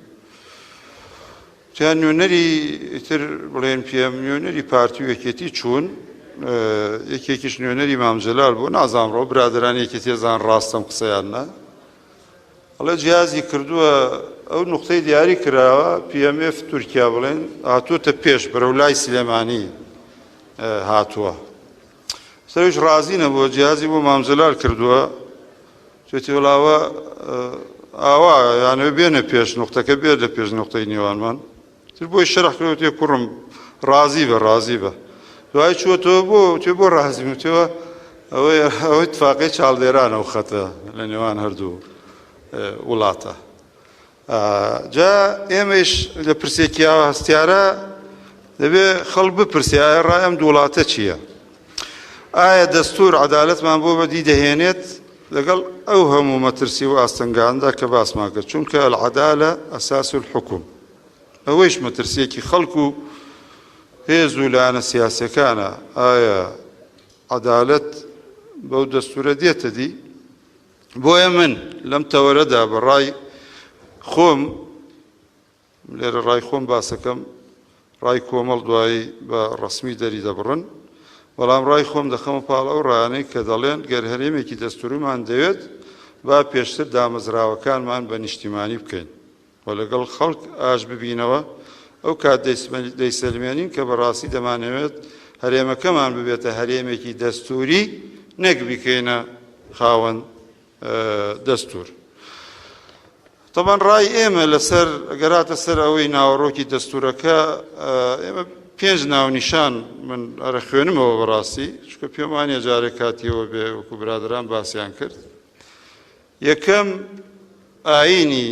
تیان نوێنەری تر بڵێن پێم نوێنەری پارتی و یەکێتی چوون یەکێکیش نوێنەری مام جەلال بوو نازانم ڕۆ برادران یەکێتی زان ڕاستم قسەیان نا ئەڵێ جیازی کردووە ئەو نوقتەی دیاری کراوە PMF تورکیا بڵێن هاتووەتە پێش بەرەو لای سلێمانی هاتووە سەرش ڕازی نەبووە جیازی بۆ مام جەلال کردووە چێتی وڵاوە ئاوا یانەوە بێنە پێش نوقتەکە بێت لە پێش نوقتەی نێوانمان تر بۆی شەرح کردووە وتێ کوڕم ڕازی بە ڕازی بە دوای چووەتەوە بۆ وتێ بۆ ڕازی وتەوە ئەوەی ئەوەی تفاقی چاڵدێرانە و خەتە لە نێوان هەردوو وڵاتە جا ئێمەش لە پرسێکی ئاوا هەستیارە دەبێ خەڵک بپرسێ ئایا ڕای ئەم دوو وڵاتە چییە؟ ئایا دەستور عەدالەتمان بۆ بەدی دەهێنێت لەگەڵ ئەو هەموو مەترسی و ئاستەنگاندا کە باسمان کرد چونکە العدالە اساس الحکم ئەوەیش مەترسیەکی خەڵک و هێز و لایەنە سیاسیەکانە ئایا عەدالەت بەو دەستورە دێتە دی بۆیە من لەم تەوەرەدا بە ڕای خۆم لێرە ڕای خۆم باسەکەم ڕای کۆمەڵ دوایی بە ڕەسمی دەری دەبڕن بەڵام ڕای خۆم دەخەمە پاڵ ئەو ڕایانەی کە دەڵێن گەر هەرێمێکی دەستوریمان دەوێت با پێشتر دامەزراوەکانمان بە نیشتیمانی بکەین و لەگەڵ خەڵک ئاش ببینەوە. ئەو کات دەیسەلمێنین کە بەڕاستی دەمانەوێت هەرێمەکەمان ببێتە هەرێمێکی دەستووری نەک بیکەینە خاوەن دەستوور. تەبعەن ڕای ئێمە لەسەر گەر هاتە سەر ئەوەی ناوەڕۆکی دەستوورەکە ئێمە پێنج ناونیشان من ئەرە خوێنمەوە بەڕاستی چونکە پێم وانە جارێک کاتیەوە بێ وەکو برادران باسیان کرد یەکەم ئاینی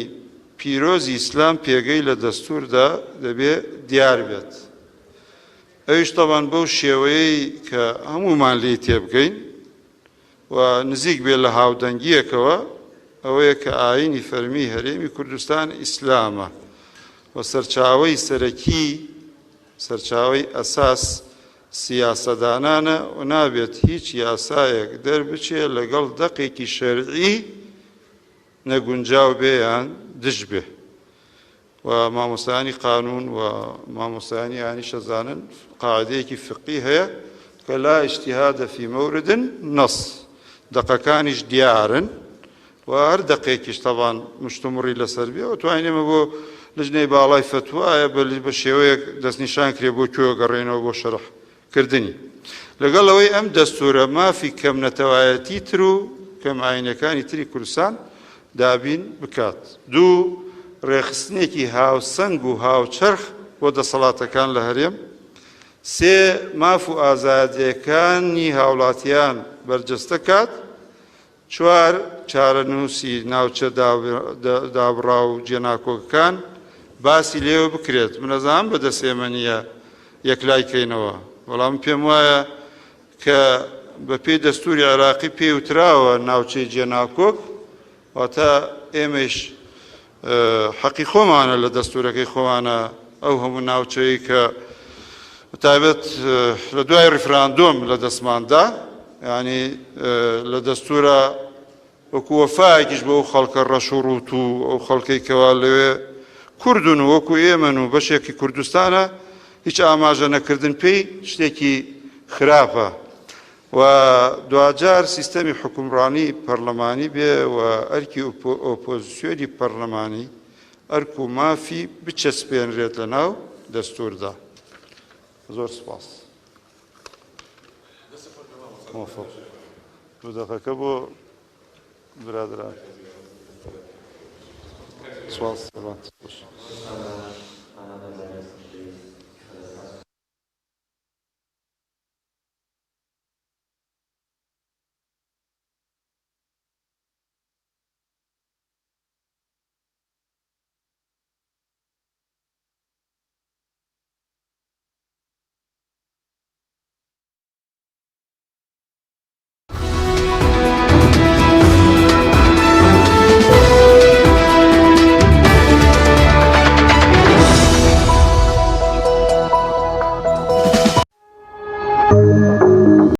پیرۆزی ئیسلام پێگەی لە دەستوردا دەبێ دیار بێت ئەویش تەبان بەو شێوەیەی کە هەمومان لێی تێبگەین و نزیک بێت لە هاودەنگییەکەوە ئەوەیە کە ئایینی فەرمی هەرێمی کوردستان ئیسلامە و سەرچاوەی سەرەکی، سەرچاوەی ئەساس سیاسەدانانە و نابێت هیچ یاسایەک دەربچێ لەگەڵ دەقێکی شەرعی نەگونجاو بێ یان دژ بێ. و مامۆستایانی قانون و مامۆستایانی ئانیش ئەزانن قاعدەیەکی فقی هەیە کە لا اجتهاد فی مورد النص دەقەکانیش دیارن و هەر دەقێکیش تەبان مشتومڕی لەسەر بێ و توانین ئێمە بۆ لجنەی باڵای فەتوایە بە شێوەیەک دەستنیشان کرێ بۆ کوێ گەڕێنەوە بۆ شەرح کردنی. لەگەڵ ئەوەی ئەم دەستوورە مافی کەم نەتەوایەتی تر و کەم ئاینەکانی تری کوردستان دابین بکات. دوو، ڕێکخستنێکی هاوسەنگ و هاوچەرخ بۆ دەسەڵاتەکان لە هەرێم. سێ، ماف و ئازادیەکانی هاوڵاتیان بەرجەستە کات. چوار، چارەنووسی ناوچە دابڕاو و جێناکۆکەکان باسی لێوە بکرێت، من ئەزانم بە دەست ئێمە نییە یەکلای کەینەوە، بەڵام من پێم وایە کە بە پێی دەستووری عێراقی پێی وتراوە ناوچەی جێناکۆک، واتە ئێمەیش حەقی خۆمانە لە دەستوورەکەی خۆمانە ئەو هەموو ناوچەی کە تایبەت لە دوای ڕیفراندۆم لە دەستماندا ینی لە دەستورە وەکو وەفایەکیش بۆ ئەو خەڵکە ڕەش و ڕوت و ئەو خەڵکەی کەوا لەوێ کوردن و وەکو ئێمەن و بەشێکی کوردستانە هیچ ئاماژە نەکردن پێی شتێکی خراپە و دواجار سیستەمی حوکمڕانی پەرلەمانی بێ و ئەرکی ئۆپۆزسیۆنی پەرلەمانی ئەرک و مافی بچەسپێنرێت لە ناو دەستوردا. زۆر سوپاس. مۆفەق. دوو دەقەکە بۆ برادەران. سوپاس.